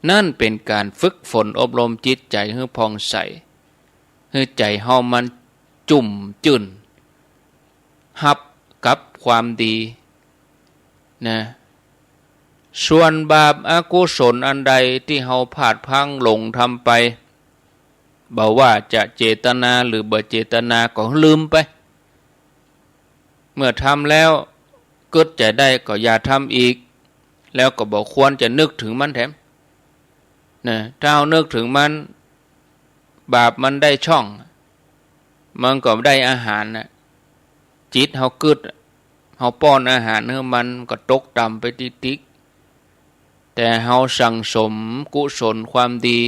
นั่นเป๋นก๋านฝึกฝนอบรมจิตใจ๋หื้อผ่องใส หื้อใจ๋เฮามันจุ่มจื้น ฮับกับความดี นะ ส่วนบาปอกุศลอันใดตี้เฮาพลาดพลั้งหลงทำไป บ่ว่าจะเจตนาหรือบ่เจตนาก็ลืมไป เมื่อทำแล้วกึ๊ดใจ๋ได้ก็อย่าทำอีก แล้วก็บ่ควรจะนึกเถิงมันแถม นะ ถ้าเฮานึกเถิงมัน บาปมันได้ช่อง มันก็ได้อาหารนะ จิตเฮากึ๊ด เฮาป้อนอาหารหื้อมัน มันก็ตกต่ำไปติ๊กๆ แต่เฮาสั่งสมกุศลความดี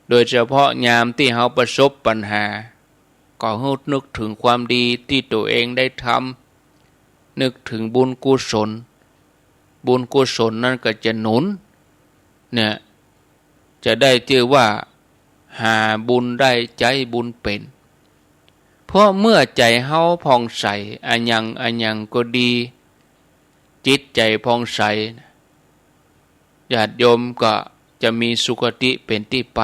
โดยเฉพาะยามตี้เฮาประสบปัญหา ก็หื้อนึกเถิงความดีตี้ตั๋วเองได้ทำ นึกเถิงบุญกุศล บุญกุศลนั้นก็จะหนุน เนี่ย จะได้จื้อว่าหาบุญได้ ใจ๊บุญเป๋น เพราะเมื่อใจ๋เฮาผ่องใส อะหยังอะหยังก็ดี จิตใจ๋ผ่องใส ญาติโยมก็จะมีสุคติเป๋นตี้ไป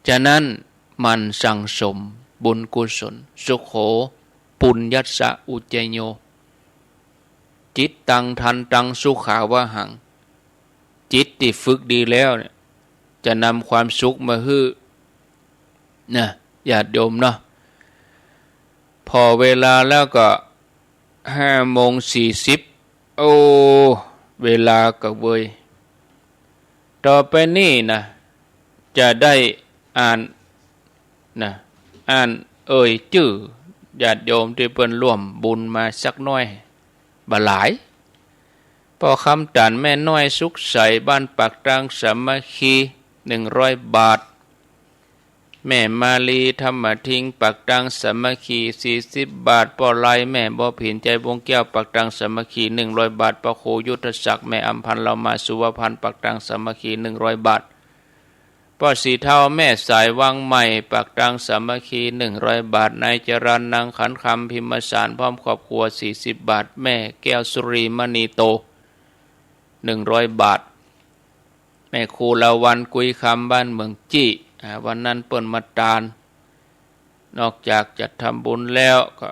ฉะนั้นหมั่นสั่งสมบุญกุศล สุโข ปุญญัสสะ อุจจโย จิตตัง ทันตัง สุขาวหัง จิตตี้ฝึกดีแล้วเนี่ย จะนำความสุขมาหื้อ นะ ญาติโยมเนาะ ผ่อเวลาแล้วก็ ห้าโมงสี่สิบ โอ้ เวลาก็เวย ต่อไปนี้นะ จะได้อ่าน นะ อ่านเอ่ยจื้อญาติโยมตี้เปิ้นร่วมบุญมาสักหน้อย บ่หลาย ป้อคำตัน แม่น้อยสุขใส บ้านปากตางสามัคคี หนึ่งร้อยบาท แม่มาลี ธรรมทิงค์ ปากตางสามัคคี สี่สิบบาท ป้อไล แม่บัวผิน ใจวงแก้ว ปากตางสามัคคี หนึ่งร้อยบาท ป้อครูยุทธศักดิ์ แม่อำพันธ์ เหล่ามาสุวพันธ์ ปากตางสามัคคี หนึ่งร้อยบาท ป้อสีเฒ่า แม่สายวังใหม่ ปากตางสามัคคี หนึ่งร้อยบาท นายจรัญ นางขันคำ พิมสาร พร้อมครอบครัว สี่สิบบาท แม่แก้วสุรีมณีโต หนึ่งร้อยบาท แม่ครูลาวัลย์ กุยคำ บ้านเมืองจี้ อ่า วันนั้นเปิ้นมาตาน นอกจากจะทำบุญแล้วก็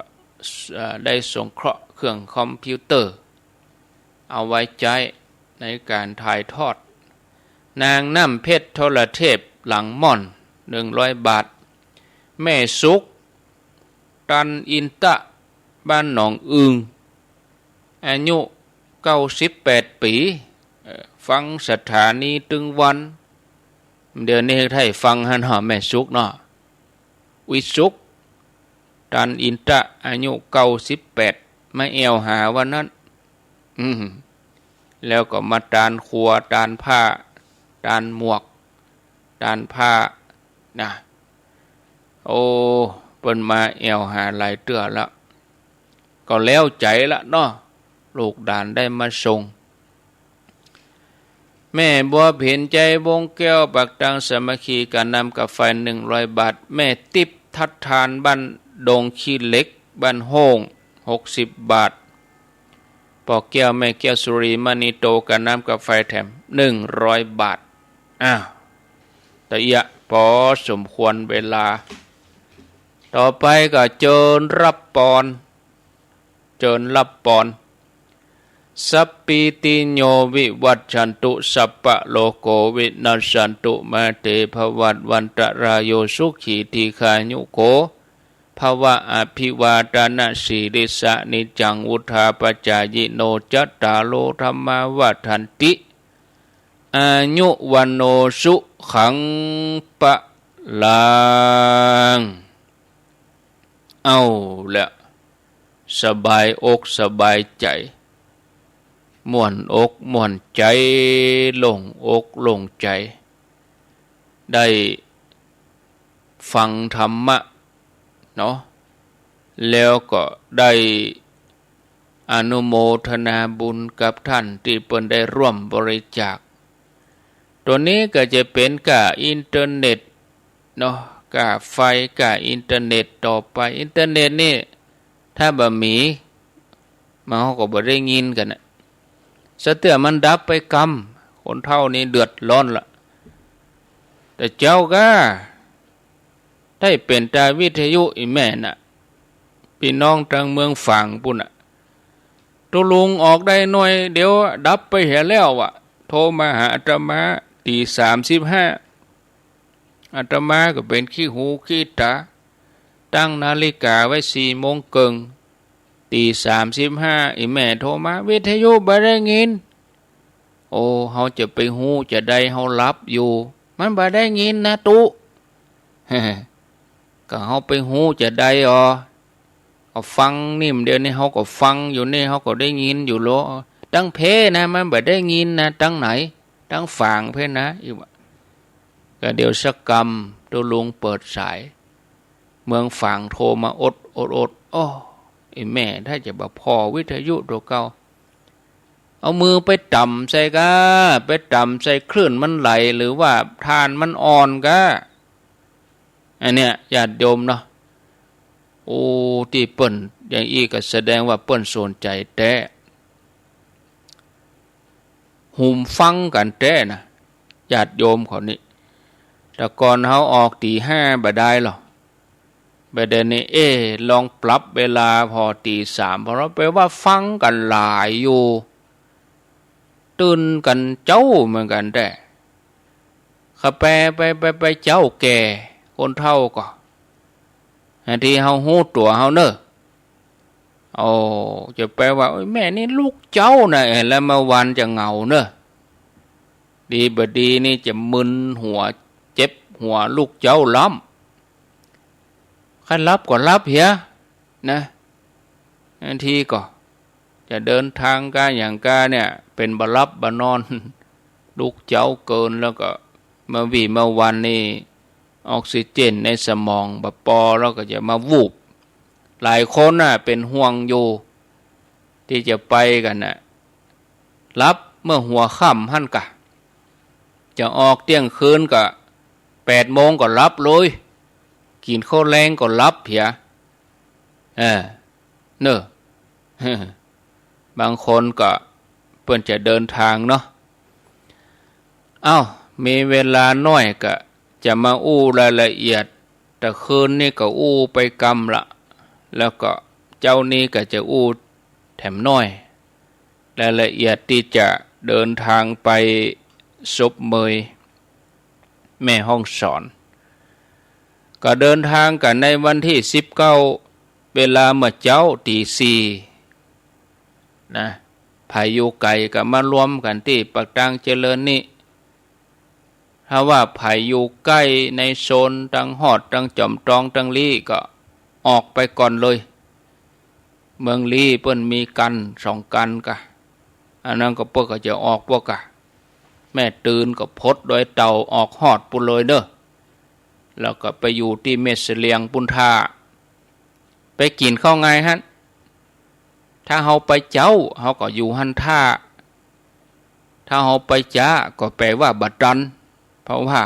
เอ่อ ได้สงเคราะห์เครื่องคอมพิวเตอร์ เอาไว้ใจ๊ในก๋านถ่ายทอด นางน้ำเพชร ทรเทพ หลังม่อน หนึ่งร้อยบาท แม่สุข ตันอินตะ บ้านหนองอึ่ง อายุเก้าสิบแปดปี๋ เอ่อ ฟังสถานีตึงวัน เดี๋ยวนี้ใค่ฟังหั้นเหาะ แม่สุขเนาะ วิสุข ตันอินตะ อายุเก้าสิบแปด มาแอ่วหาวันนั้น อืม แล้วก็มาตานครัว ตานผ้า ตานหมวก ตานผ้า นะ โอ้ เปิ้นมาแอ่วหาหลายเตื้อละ ก็แล้วใจ๋ละเนาะ ลูกหลานได้มาส่ง แม่บัวผิน ใจวงแก้ว ปากตางสามัคคี ก๋านน้ำก๋าไฟ หนึ่งร้อยบาท แม่ติ๊บ ทัดทาน บ้านดงขี้เหล็ก บ้านโฮ่ง หกสิบบาท ป้อแก้ว แม่แก้วสุรีมณีโต ก๋านน้ำก๋าไฟแถม หนึ่งร้อยบาท อ้าว ตะเอียะ ปอสมควรเวลา ต่อไปก็เจิญรับปอน เจิญรับปอน สัพพีติโยวิวัชชันตุ สัพพะโรโควินัสสันตุ มาเตภวัตวันตะราโย สุขีทีฆายุโกภวะ อภิวาทะนะสีลิสสะ นิจจังวุฑฒาปะจายิโน จัตตาโรธัมมาวัฑฒันติ อายุวัณโณสุขังพะลัง เอาละ สบายอกสบายใจ๋ ม่วนอกม่วนใจ๋ โล่งอกโล่งใจ๋ ได้ฟังธรรมะเนาะ แล้วก็ได้อนุโมทนาบุญกับท่านตี้เปิ้นได้ร่วมบริจาค ตั๋วนี้ก็จะเป๋นก้าอินเทอร์เน็ตเนาะ ก้าไฟ ก้าอินเทอร์เน็ต ต่อไปอินเทอร์เน็ตนี่ ถ้าบ่มี มันเฮาก็บ่ได้ยินกั๋นน่ะ สะเตื้อมันดับไปกำ คนเฒ่านี่เดือดร้อนละ แต่เจ้าก้า ได้เป๋นตาวิทยุอี้แม่น่ะ ปี้น้องตางเมืองฝางปู้นน่ะ ตุ๊ลุงออกได้หน่อยเดียวดับไปเหียแล้วอะ โทรมาหาอาตมา ตี๋สามสิบห้า อาตมาก็เป๋นขี้หูขี้ต๋า ตั้งนาฬิกาไว้สี่โมงเกิ่ง ตี๋สามสิบห้า อี้แม่โทรมา วิทยุบ่ได้ยิน โอ้ เฮาจะไปฮู้จาใด เฮาหลับอยู่ มันบ่ได้ยินนะตุ๊ ก็เฮาไปฮู้จาใดอ๋อ ก็ฟังนี่ เดี๋ยวนี้เฮาก็ฟังอยู่นี่ เฮาก็ได้ยินอยู่ลอ ตังเพนะ มันบ่ได้ยินนะ ตังไหน ตังฝางเพนะ อี้วะ ก็เดี๋ยวสักกำตุ๊ลุงเปิดสาย เมืองฝางโทรมาอดอดอด โอ้ ไอ้แม่ถ้าจะบ่ผ่อวิทยุตั๋วเก่า เอามือไปต่ำใส่ก้า ไปต่ำใส่คลื่นมันไหล หรือว่าถ่านมันอ่อนก้า อันเนี้ยญาติโยมเนาะ โอ้ ตี้เปิ้นอย่างอี้ก็แสดงว่าเปิ้นสนใจ๋แต๊ หุมฟังกั๋นแต๊นะ ญาติโยมเขานี่ แต่ก่อนเฮาออกตี๋ห้าบ่ดายหรอ บ่ดายนี่ เอ๊ะ ลองปรับเวลาผ่อตี๋สาม ผ่อ แปลว่าฟังกั๋นหลายอยู่ ตื่นกั๋นเจ๊าเหมือนกั๋นแต๊ ข้าแปไป ไป ไปเจ๊าแก่ คนเฒ่าก็ อันตี้เฮาฮู้ตั๋วเฮาเน่อ โอ้ จะแปว่า โอ๊ย แม่นี่ลุกเจ๊านะ เอ๊ะ แล้วเมื่อวานจะเหงาเน่อ ดีบ่ดีนี่จะมึนหัว เจ็บหัว ลุกเจ๊าล้ำ คันหลับก็หลับเหีย นะ บางทีก็จะเดินทางก้าหยังก้าเนี่ย เป๋นบ่หลับบ่นอน ลุกเจ๊าเกิน แล้วก็เมื่อวี้เมื่อวันนี่ ออกซิเจนในสมองบ่ปอ แล้วก็จะมาวูบ หลายคนน่ะเป๋นห่วงอยู่ ตี้จะไปกั๋นน่ะ หลับเมื่อหัวค่ำหั้นกะ จะออกเตี้ยงคืนก็ แปดโมงก็หลับเลย กิ๋นข้าวแลงก็หลับเหีย เออ เน่อ บางคนก็เปิ้นจะเดินทางเนาะ เอ้า มีเวลาน้อยก็จะมาอู้รายละเอียด ตะคืนนี้ก็อู้ไปกำละ แล้วก็เจ๊านี้ก็จะอู้แถมน้อย รายละเอียดตี้จะเดินทางไปศพเมย แม่ฮ่องสอน ก็เดินทางกั๋นในวันตี้สิบเก้า เวลาเมื่อเจ๊าตี๋สี่ นะ ใผอยู่ไก๋ก็มารวมกั๋นตี้ปากตางเจริญนี่ ถ้าว่าใผอยู่ใก้ในโซนตังฮอด ตังจอมตอง ตังลี้ก็ออกไปก่อนเลย เมืองลี้เปิ้นมีกั๋นสองกั๋นกะ อันนั้นก็เปิ้นก็จะออกพวกกะ แม่ตื่นก็พดดอยเต่าออกฮอดปู้นเลยเน่อ แล้วก็ไปอยู่ตี้แม่เสลียงปู้นท่า ไปกิ๋นข้าวงายหั้น ถ้าเฮาไปเจ๊า เฮาก็อยู่หั้นท่า ถ้าเฮาไปจ๊า ก็แปว่าบ่ตัน เพราะว่า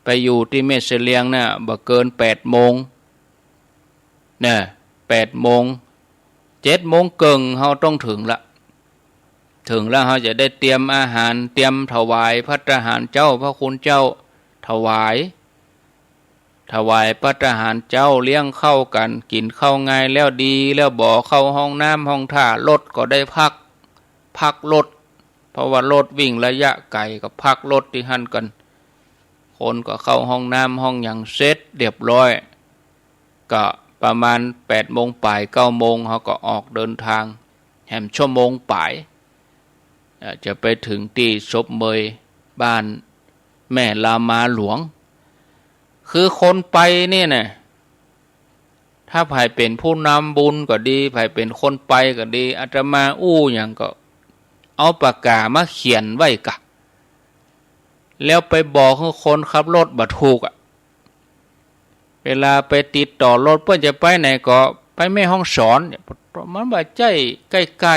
ไปอยู่ตี้แม่เสลียงน่ะ บ่เกินแปดโมง น่ะ แปดโมง เจ็ดโมงเกิ่งเฮาต้องเถิงละ เถิงแล้วเฮาจะได้เตรียมอาหาร เตรียมถวายภัตตาหารเจ้าพระคุณเจ้า ถวาย ถวายภัตตาหารเจ้า เลี้ยงข้าวกั๋น กิ๋นข้าวงายแล้วดี แล้วบ่เข้าห้องน้ำห้องท่า รถก็ได้พัก พักรถ เพราะว่ารถวิ่งระยะไก๋ก็พักรถตี้หั้นกั๋น คนก็เข้าห้องน้ำห้องหยังเสร็จเรียบร้อย ก็ประมาณแปดโมงป๋าย เก้าโมง เฮาก็ออกเดินทาง แหมชั่วโมงป๋าย เอ่อ จะไปเถิงตี้ศพเมยบ้านแม่ลามาหลวง คือคนไปนี่น่ะ ถ้าใผเป๋นผู้นำบุญก็ดี ใผเป๋นคนไปก็ดี อาตมาอู้หยังก็เอาปากก๋ามาเขียนไว้กะ แล้วไปบอกหื้อคนขับรถบ่ถูกอะ เวลาไปติดต่อรถ เปิ้นจะไปไหนก็ไปแม่ฮ่องสอน มันบ่ใจ้ใก้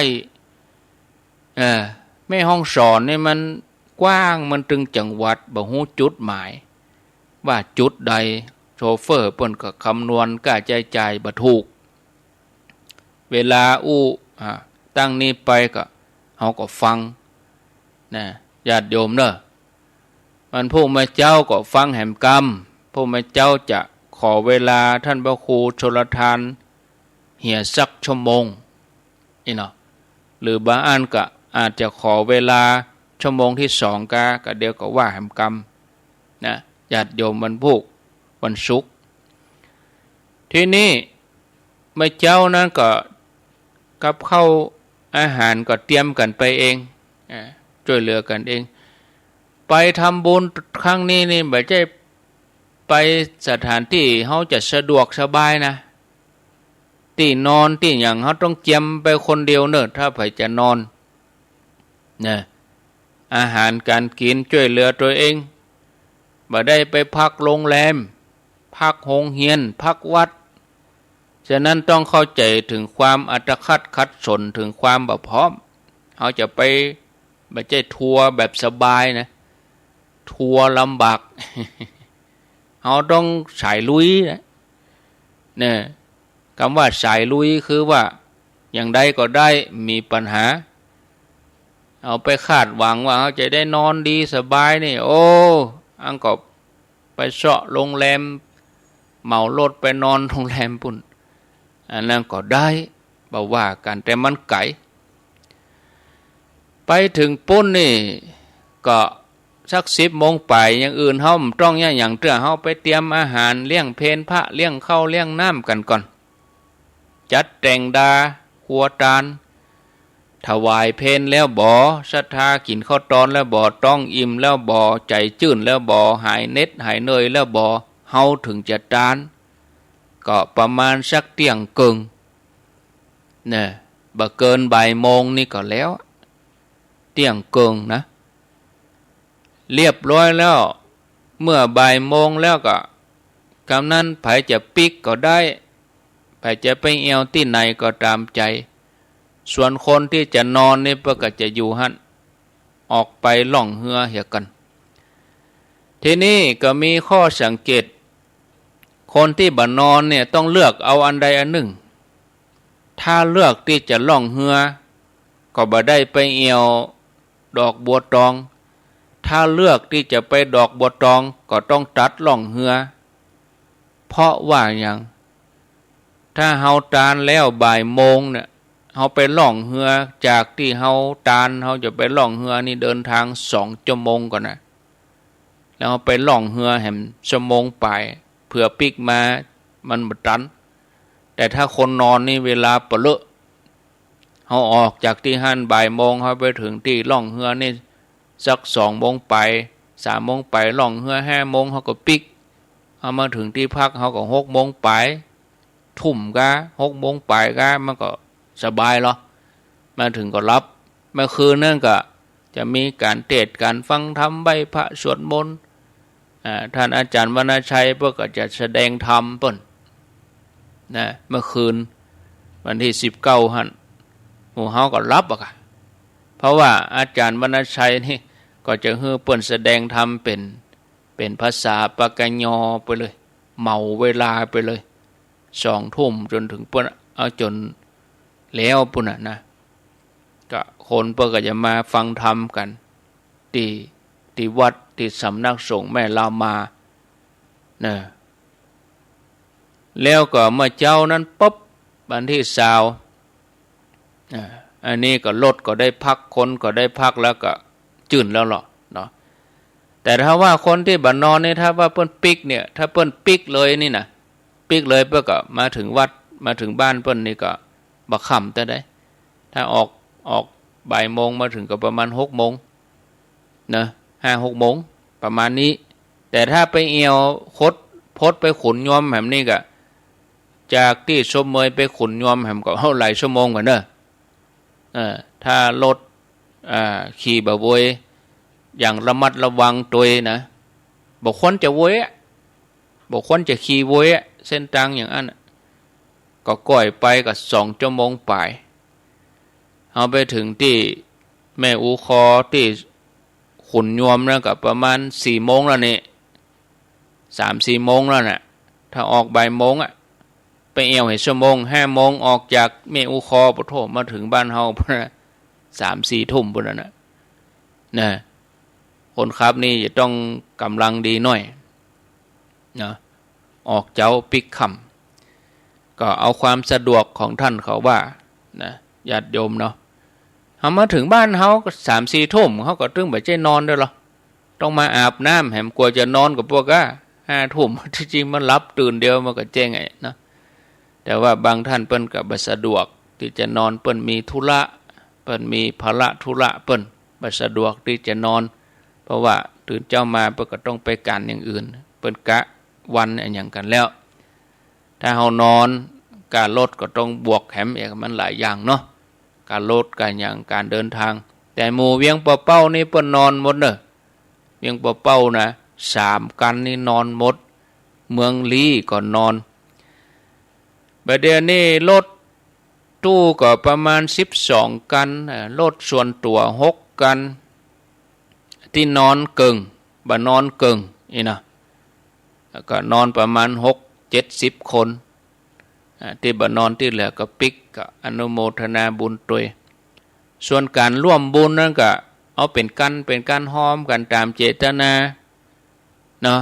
ๆ เออ แม่ฮ่องสอนนี่มันกว้าง มันตึงจังหวัด บ่ฮู้จุดหมาย ว่าจุดใด โชเฟอร์เปิ้นก็คำนวณค่าใจ๊จ่ายบ่ถูก เวลาอู้ อ่า ตั้งนี้ไปก็ เฮาก็ฟัง นะ ญาติโยมเน่อ วันพูกเมื่อเจ๊าก็ฟังแหมกำ พูกเมื่อเจ๊าจะขอเวลาต้านพระครูชลทานเหียสักชั่วโมง นี่เนาะ หรือบางอันก็อาจจะขอเวลาชั่วโมงตี้สองกา ก็เดี๋ยวก็ว่าแหมกำ นะ ญาติโยมวันพูก วันศุกร์ ทีนี้เมื่อเจ๊านั้นก็กับข้าวอาหารก็เตรียมกั๋นไปเอง อ่า จ้วยเหลือกั๋นเอง ไปทำบุญครั้งนี้นี่บ่ใจ้ไปสถานตี้เฮาจะสะดวกสบายนะ ตี้นอนตี้หยังเฮาต้องเจียมไปคนเดียวเน่อ ถ้าใผจะนอน นะ อาหารก๋านกิ๋นจ้วยเหลือตั๋วเอง บ่ได้ไปพักโรงแรม พักโฮงเฮียน พักวัด ฉะนั้นต้องเข้าใจ๋เถิงความอัตคัดขัดสน เถิงความบ่พร้อม เฮาจะไป บ่ใจ้ทัวร์แบบสบายนะ ทัวร์ลำบาก เฮาต้องสายลุยนะ เนี่ย กำว่าสายลุยคือว่า อย่างใดก็ได้ บ่มีปัญหา เอาไปคาดหวังว่าเฮาจะได้นอนดีสบายนี่ โอ้ อันก็ไปเซาะโรงแรม เหมารถไปนอนโรงแรมปุ้น อันนั้นก็ได้ บ่ว่ากั๋น แต่มันไก๋ ไปเถิงปุ้นนี่ก็สักสิบโมงป๋าย อย่างอื่นเฮาบ่ต้องเยียะหยังเตื้อ เฮาไปเตรียมอาหารเลี้ยงเพลพระ เลี้ยงข้าวเลี้ยงน้ำกั๋นก่อน จัดแต่งดาครัวตาน ถวายเพลแล้วบ่ ศรัทธากิ๋นข้าวตอนแล้วบ่ ต๊องอิ่มแล้วบ่ ใจ๋จื้นแล้วบ่ หายเหน็ดหายเหนื่อยแล้วบ่ เฮาเถิงจะตาน ก็ประมาณสักเตี้ยงเกิ่ง เนี่ย บ่เกินบ่ายโมงนี่ก็แล้ว เตี้ยงเกิ่งนะ เรียบร้อยแล้ว เมื่อบ่ายโมงแล้วก็ กำนั้นใผจะปิ๊กก็ได้ ใผจะไปแอ่วตี้ไหนก็ต๋ามใจ๋ ส่วนคนตี้จะนอนนี่เปิ้นก็จะอยู่หั้น ออกไปล่องเฮือเหียกั๋น ทีนี้ก็มีข้อสังเกต คนตี้บ่นอนเนี่ยต้องเลือกเอาอันใดอันนึ่ง ถ้าเลือกตี้จะล่องเฮือ ก็บ่ได้ไปแอ่วดอกบัวตอง ถ้าเลือกตี้จะไปดอกบัวตอง ก็ต้องตัดล่องเฮือ เพราะว่าหยัง ถ้าเฮาตานแล้วบ่ายโมงเนี่ย เฮาไปล่องเฮือ จากตี้เฮาตาน เฮาจะไปล่องเฮือนี่เดินทางสองชั่วโมงก่อนนะ แล้วเฮาไปล่องเฮือแหมชั่วโมงป๋าย เผื่อปิ๊กมามันบ่ตัน แต่ถ้าคนนอนนี่เวลาปะเลอะ เฮาออกจากตี้หั้นบ่ายโมง เฮาไปเถิงตี้ล่องเฮือนี่สักสองโมงป๋าย สามโมงป๋าย ล่องเฮือห้าโมง เฮาก็ปิ๊ก เฮามาเถิงตี้พัก เฮาก็หกโมงป๋าย ทุ่มก๊า หกโมงป๋ายก๊า มันก็สบายลอ มาเถิงก็หลับ เมื่อคืนนั้นก็จะมีก๋านเตสน์ก๋านฟังธรรม ไหว้พระสวดมนต์ อ่า ต้านอาจ๋ารย์วรรณชัยเปิ้นก็จะแสดงธรรมเปิ้นนะ เมื่อคืนวันตี้สิบเก้าหั้น หมู่เฮาก็หลับอะกะ เพราะว่าอาจ๋ารย์วรรณชัยนี่ก็จะหื้อเปิ้นแสดงธรรมเป๋น เป๋นภาษาปากกะยอไปเลย เหมาเวลาไปเลย สองทุ่มจ๋นเถิงเปิ้นเอาจ๋นแล้วปุ้นน่ะนะ ก็คนเปิ้นก็จะมาฟังธรรมกั๋น ตี้ ตี้วัด ตี้สำนักสงฆ์แม่ลาวมา นะ แล้วก็เมื่อเจ๊านั้นปุ๊บ วันตี้ซาว อ่า อันนี้ก็รถก็ได้พัก คนก็ได้พัก แล้วก็จื้นแล้วลอเนาะ แต่ถ้าว่าคนตี้บ่นอนนี่ ถ้าว่าเปิ้นปิ๊กเนี่ย ถ้าเปิ้นปิ๊กเลยนี่นะ ปิ๊กเลยเปิ้นก็มาเถิงวัด มาเถิงบ้านเปิ้นนี่ก็บ่ค่ำเต้าใด ถ้าออก ออกบ่ายโมง มาเถิงก็ประมาณหกโมง นะ ห้าหกโมง ประมาณนี้ แต่ถ้าไปแอ่วคด พดไปขุนยวมแหมนี่ก็ จากตี้ชมเมยไปขุนยวมแหมก็ เอ้า หลายชั่วโมงก่อนเนาะ เออ ถ้ารถ อ่า ขี่บ่โวย อย่างระมัดระวังตวยนะ บ่ควรจะโวยอะ บ่ควรจะขี่โวยอะ เส้นตางอย่างอั้นอะ ก็ก้อยไปก็สองชั่วโมงป๋าย เฮาไปเถิงตี้แม่อูคอตี้ขุนยวมแล้วก็ประมาณสี่โมงแล้วนี่ สามสี่โมงแล้วน่ะ ถ้าออกบ่ายโมงอะ ไปแอ่วให้ชั่วโมง ห้าโมงออกจากแม่อูคอ ปะโธ่ มาเถิงบ้านเฮาพุ้นน่ะ สามสี่ทุ่มพุ้นน่ะนะ นะ คนขับนี่จะต้องก๋ำลังดีหน้อย นะ ออกเจ๊าปิ๊กค่ำ ก็เอาความสะดวกของต้านเขาว่า นะ ญาติโยมเนาะ เฮามาเถิงบ้านเฮาก็สามสี่ทุ่ม เฮาก็ตึงบ่ใจ้นอนเด้อลอ ต้องมาอาบน้ำแหม กว่าจะนอนก็ปวกอะ ห้าทุ่ม ตี้จริงมันหลับตื่นเดียวมันก็แจ้งไอ้เนาะ แต่ว่าบางต้านเปิ้นก็บ่สะดวกตี้จะนอน เปิ้นมีธุระ เปิ้นมีภาระธุระเปิ้น บ่สะดวกตี้จะนอน เพราะว่าตื่นเจ๊ามาเปิ้นก็ต้องไปก๋านอย่างอื่น เปิ้นกะวันอะหยังกั๋นแล้ว ถ้าเฮานอน ก๋ารถก็ต้องบวกแหมอีก มันหลายอย่างเนาะ ก๋ารถ ก๋าหยัง ก๋านเดินตาง แต่หมู่เวียงป่าเป้านี่เปิ้นนอนหมดเน่อ เวียงป่าเป้านะ สามกั๋นนี่นอนหมด เมืองลี้ก็นอน บ่าเดี่ยวนี้รถตู้ก็ประมาณสิบสองกั๋น เอ่อ รถส่วนตั๋วหกกั๋น ตี้นอนเกิ่ง บ่านอนเกิ่ง อี้นะ แล้วก็นอนประมาณหกเจ็ดสิบคน อ่า ตี้บ่านอนตี้เหลือก็ปิ๊ก ก็อนุโมทนาบุญตวย ส่วนก๋านร่วมบุญนั้นก็เอาเป๋นกั๋นเป๋นกั๋น ฮอมกั๋นต๋ามเจตนา เนาะ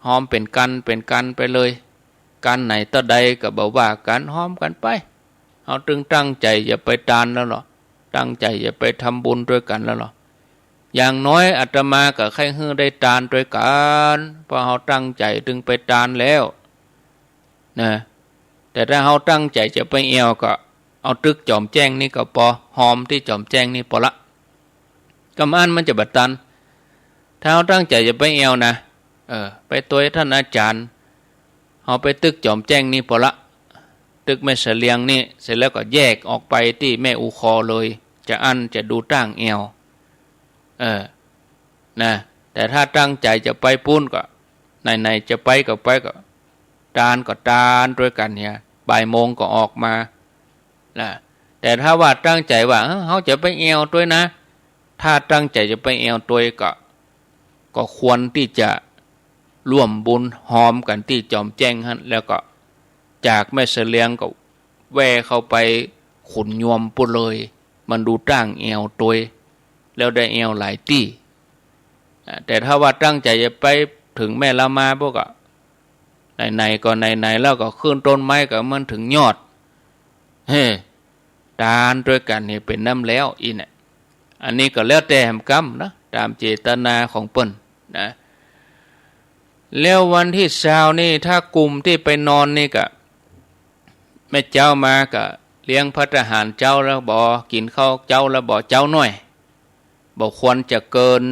ฮอมเป๋นกั๋นเป๋นกั๋นไปเลย กั๋นไหนเต้าใดก็บ่ว่ากั๋น ฮอมกั๋นไป เฮาตึงตั้งใจ๋จะไปตานแล้วลอ ตั้งใจ๋จะไปทำบุญตวยกั๋นแล้วลอ อย่างน้อยอาตมาก็ใค่หื้อได้ตานตวยกั๋น เพราะเฮาตั้งใจ๋ตึงไปตานแล้ว นะ แต่ถ้าเฮาตั้งใจ๋จะไปแอ่วก็เอาตึกจ๋อมแจ้งนี่ก็ปอ ฮอมตี้จ๋อมแจ้งนี่ปอละ กำอั้นมันจะบ่ตัน ถ้าเฮาตั้งใจ๋จะไปแอ่วนะ เออ ไปตวยต้านอาจ๋ารย์ เฮาไปตึกจ๋อมแจ้งนี่ปอละ ตึกแม่เสลียงนี่ เสร็จแล้วก็แยกออกไปตี้แม่อูคอเลย จะอั้นจะดูต้างแอ่ว เออ นะ แต่ถ้าตั้งใจ๋จะไปปู๊นก็ ไหนๆ จะไปก็ไปก็ ตานก็ตานตวยกั๋นเนี่ย บ่ายโมงก็ออกมา นะ แต่ถ้าว่าตั้งใจ๋ว่า เออ เฮาจะไปแอ่วตวยนะ ถ้าตั้งใจ๋จะไปแอ่วตวยก็ ก็ควรตี้จะร่วมบุญฮอมกั๋นตี้จ๋อมแจ้งหั้น แล้วก็จากแม่เสลียงก็แว่เข้าไปขุนยวมปู๊นเลย มันดูต้างแอ่วตวย แล้วได้แอ่วหลายตี้ อ่า แต่ถ้าว่าตั้งใจ๋จะไปเถิงแม่ละมาปู๊นก็ ไหนๆ ก็ไหนๆ แล้วก็ขึ้นต้นไม้ก็มันเถิงยอด เฮ้ ตานตวยกั๋นนี่เป๋นน้ำแล้วอี้เนี่ย อันนี้ก็แล้วแต่แหมกำนะ ต๋ามเจตนาของเปิ้นนะ แล้ววันตี้ซาวนี่ ถ้ากุมตี้ไปนอนนี่ก็ แม่เจ๊ามาก็เลี้ยงภัตตาหารเจ๊าแล้วบ่ กิ๋นข้าวเจ๊าแล้วบ่ เจ๊าน้อย บ่ควรจะเกิน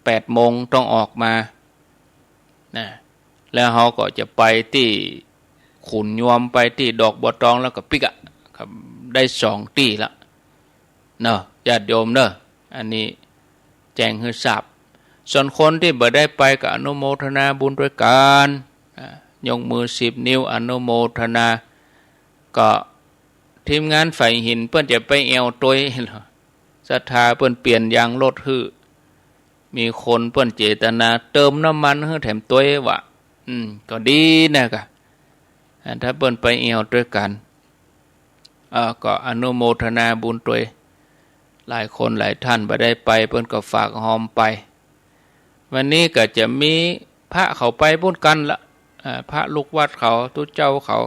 แปดโมงต้องออกมา นะ แล้วเฮาก็จะไปตี้ขุนยวม ไปตี้ดอกบัวตอง แล้วก็ปิ๊กอะ ครับ ได้สองตี้ละ เนาะ ญาติโยมเนาะ อันนี้แจ้งหื้อทราบ ส่วนคนตี้บ่ได้ไปก็อนุโมทนาบุญตวยกั๋น อ่า ยกมือสิบนิ้วอนุโมทนา ก็ทีมงานฝ่ายหินเปิ้นจะไปแอ่วตวย ศรัทธาเปิ้นเปลี่ยนยางรถหื้อ มีคนเปิ้นเจตนาเติมน้ำมันหื้อแถมตวยว่ะ อืม ก็ดีนะกะ อ่า ถ้าเปิ้นไปแอ่วตวยกั๋น อ่า ก็อนุโมทนาบุญตวย หลายคนหลายท่านบ่ได้ไป เปิ้นก็ฝากฮอมไป วันนี้ก็จะมีพระเขาไปปู๊นกั๋นละ อ่า พระลูกวัดเขา ตุ๊เจ้าเขา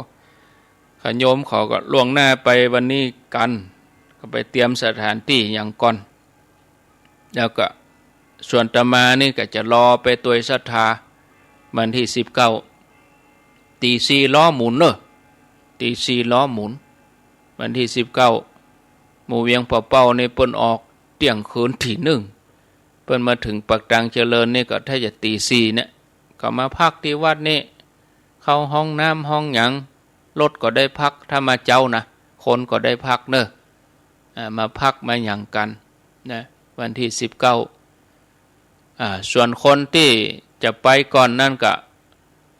ขะโยมเขาก็ล่วงหน้าไปวันนี้กั๋น ก็ไปเตรียมสถานตี้หยังก่อน แล้วก็ส่วนอาตมานี่ก็จะรอไปตวยศรัทธา วันตี้สิบเก้า ตี๋สี่ล้อหมุนเนาะ ตี๋สี่ล้อหมุน วันตี้สิบเก้า หมู่เวียงป่าเป้านี่เปิ้นออกเตี้ยงคืนตี๋นึ่ง เปิ้นมาเถิงปากตางเจริญนี่ก็ถ้าจะตี๋สี่เนี่ย ก็มาพักตี้วัดนี่ เข้าห้องน้ำห้องหยัง รถก็ได้พัก ถ้ามาเจ๊านะ คนก็ได้พักเนาะ อ่า มาพักมาหยังกั๋นนะ วันตี้สิบเก้า อ่า ส่วนคนตี้จะไปก่อนนั้นก็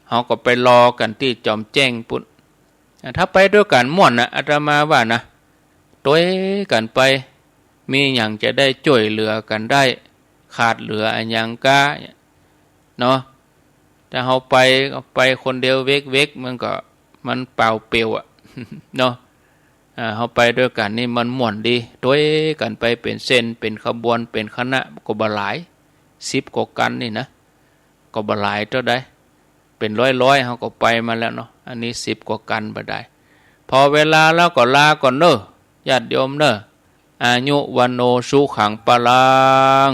เฮาก็ไปรอกั๋นตี้จ๋อมแจ้งปู๊น อ่า ถ้าไปตวยกั๋นม่วนนะ อาตมาว่านะ ตวยกั๋นไป มีหยังจะได้จ้วยเหลือกั๋นได้ ขาดเหลืออะหยังก้า เนาะ ถ้าเฮาไป ไปคนเดียวเวกๆ มันก็ มันเปล่าเปลี่ยวอะ เนาะ อ่า เฮาไปตวยกั๋นนี่มันม่วนดี ตวยกั๋นไปเป๋นเส้น เป๋นขบวน เป๋นคณะ ก็บ่หลาย สิบกว่ากั๋นนี่นะ ก็บ่หลายเต้าใด เป๋นร้อยๆ เฮาก็ไปมาแล้วเนาะ อันนี้สิบกว่ากั๋นบ่ได้ พอเวลาแล้วก็ลาก่อนเนาะ ญาติโยมเนาะ อายุ วัณโณ สุขัง พลัง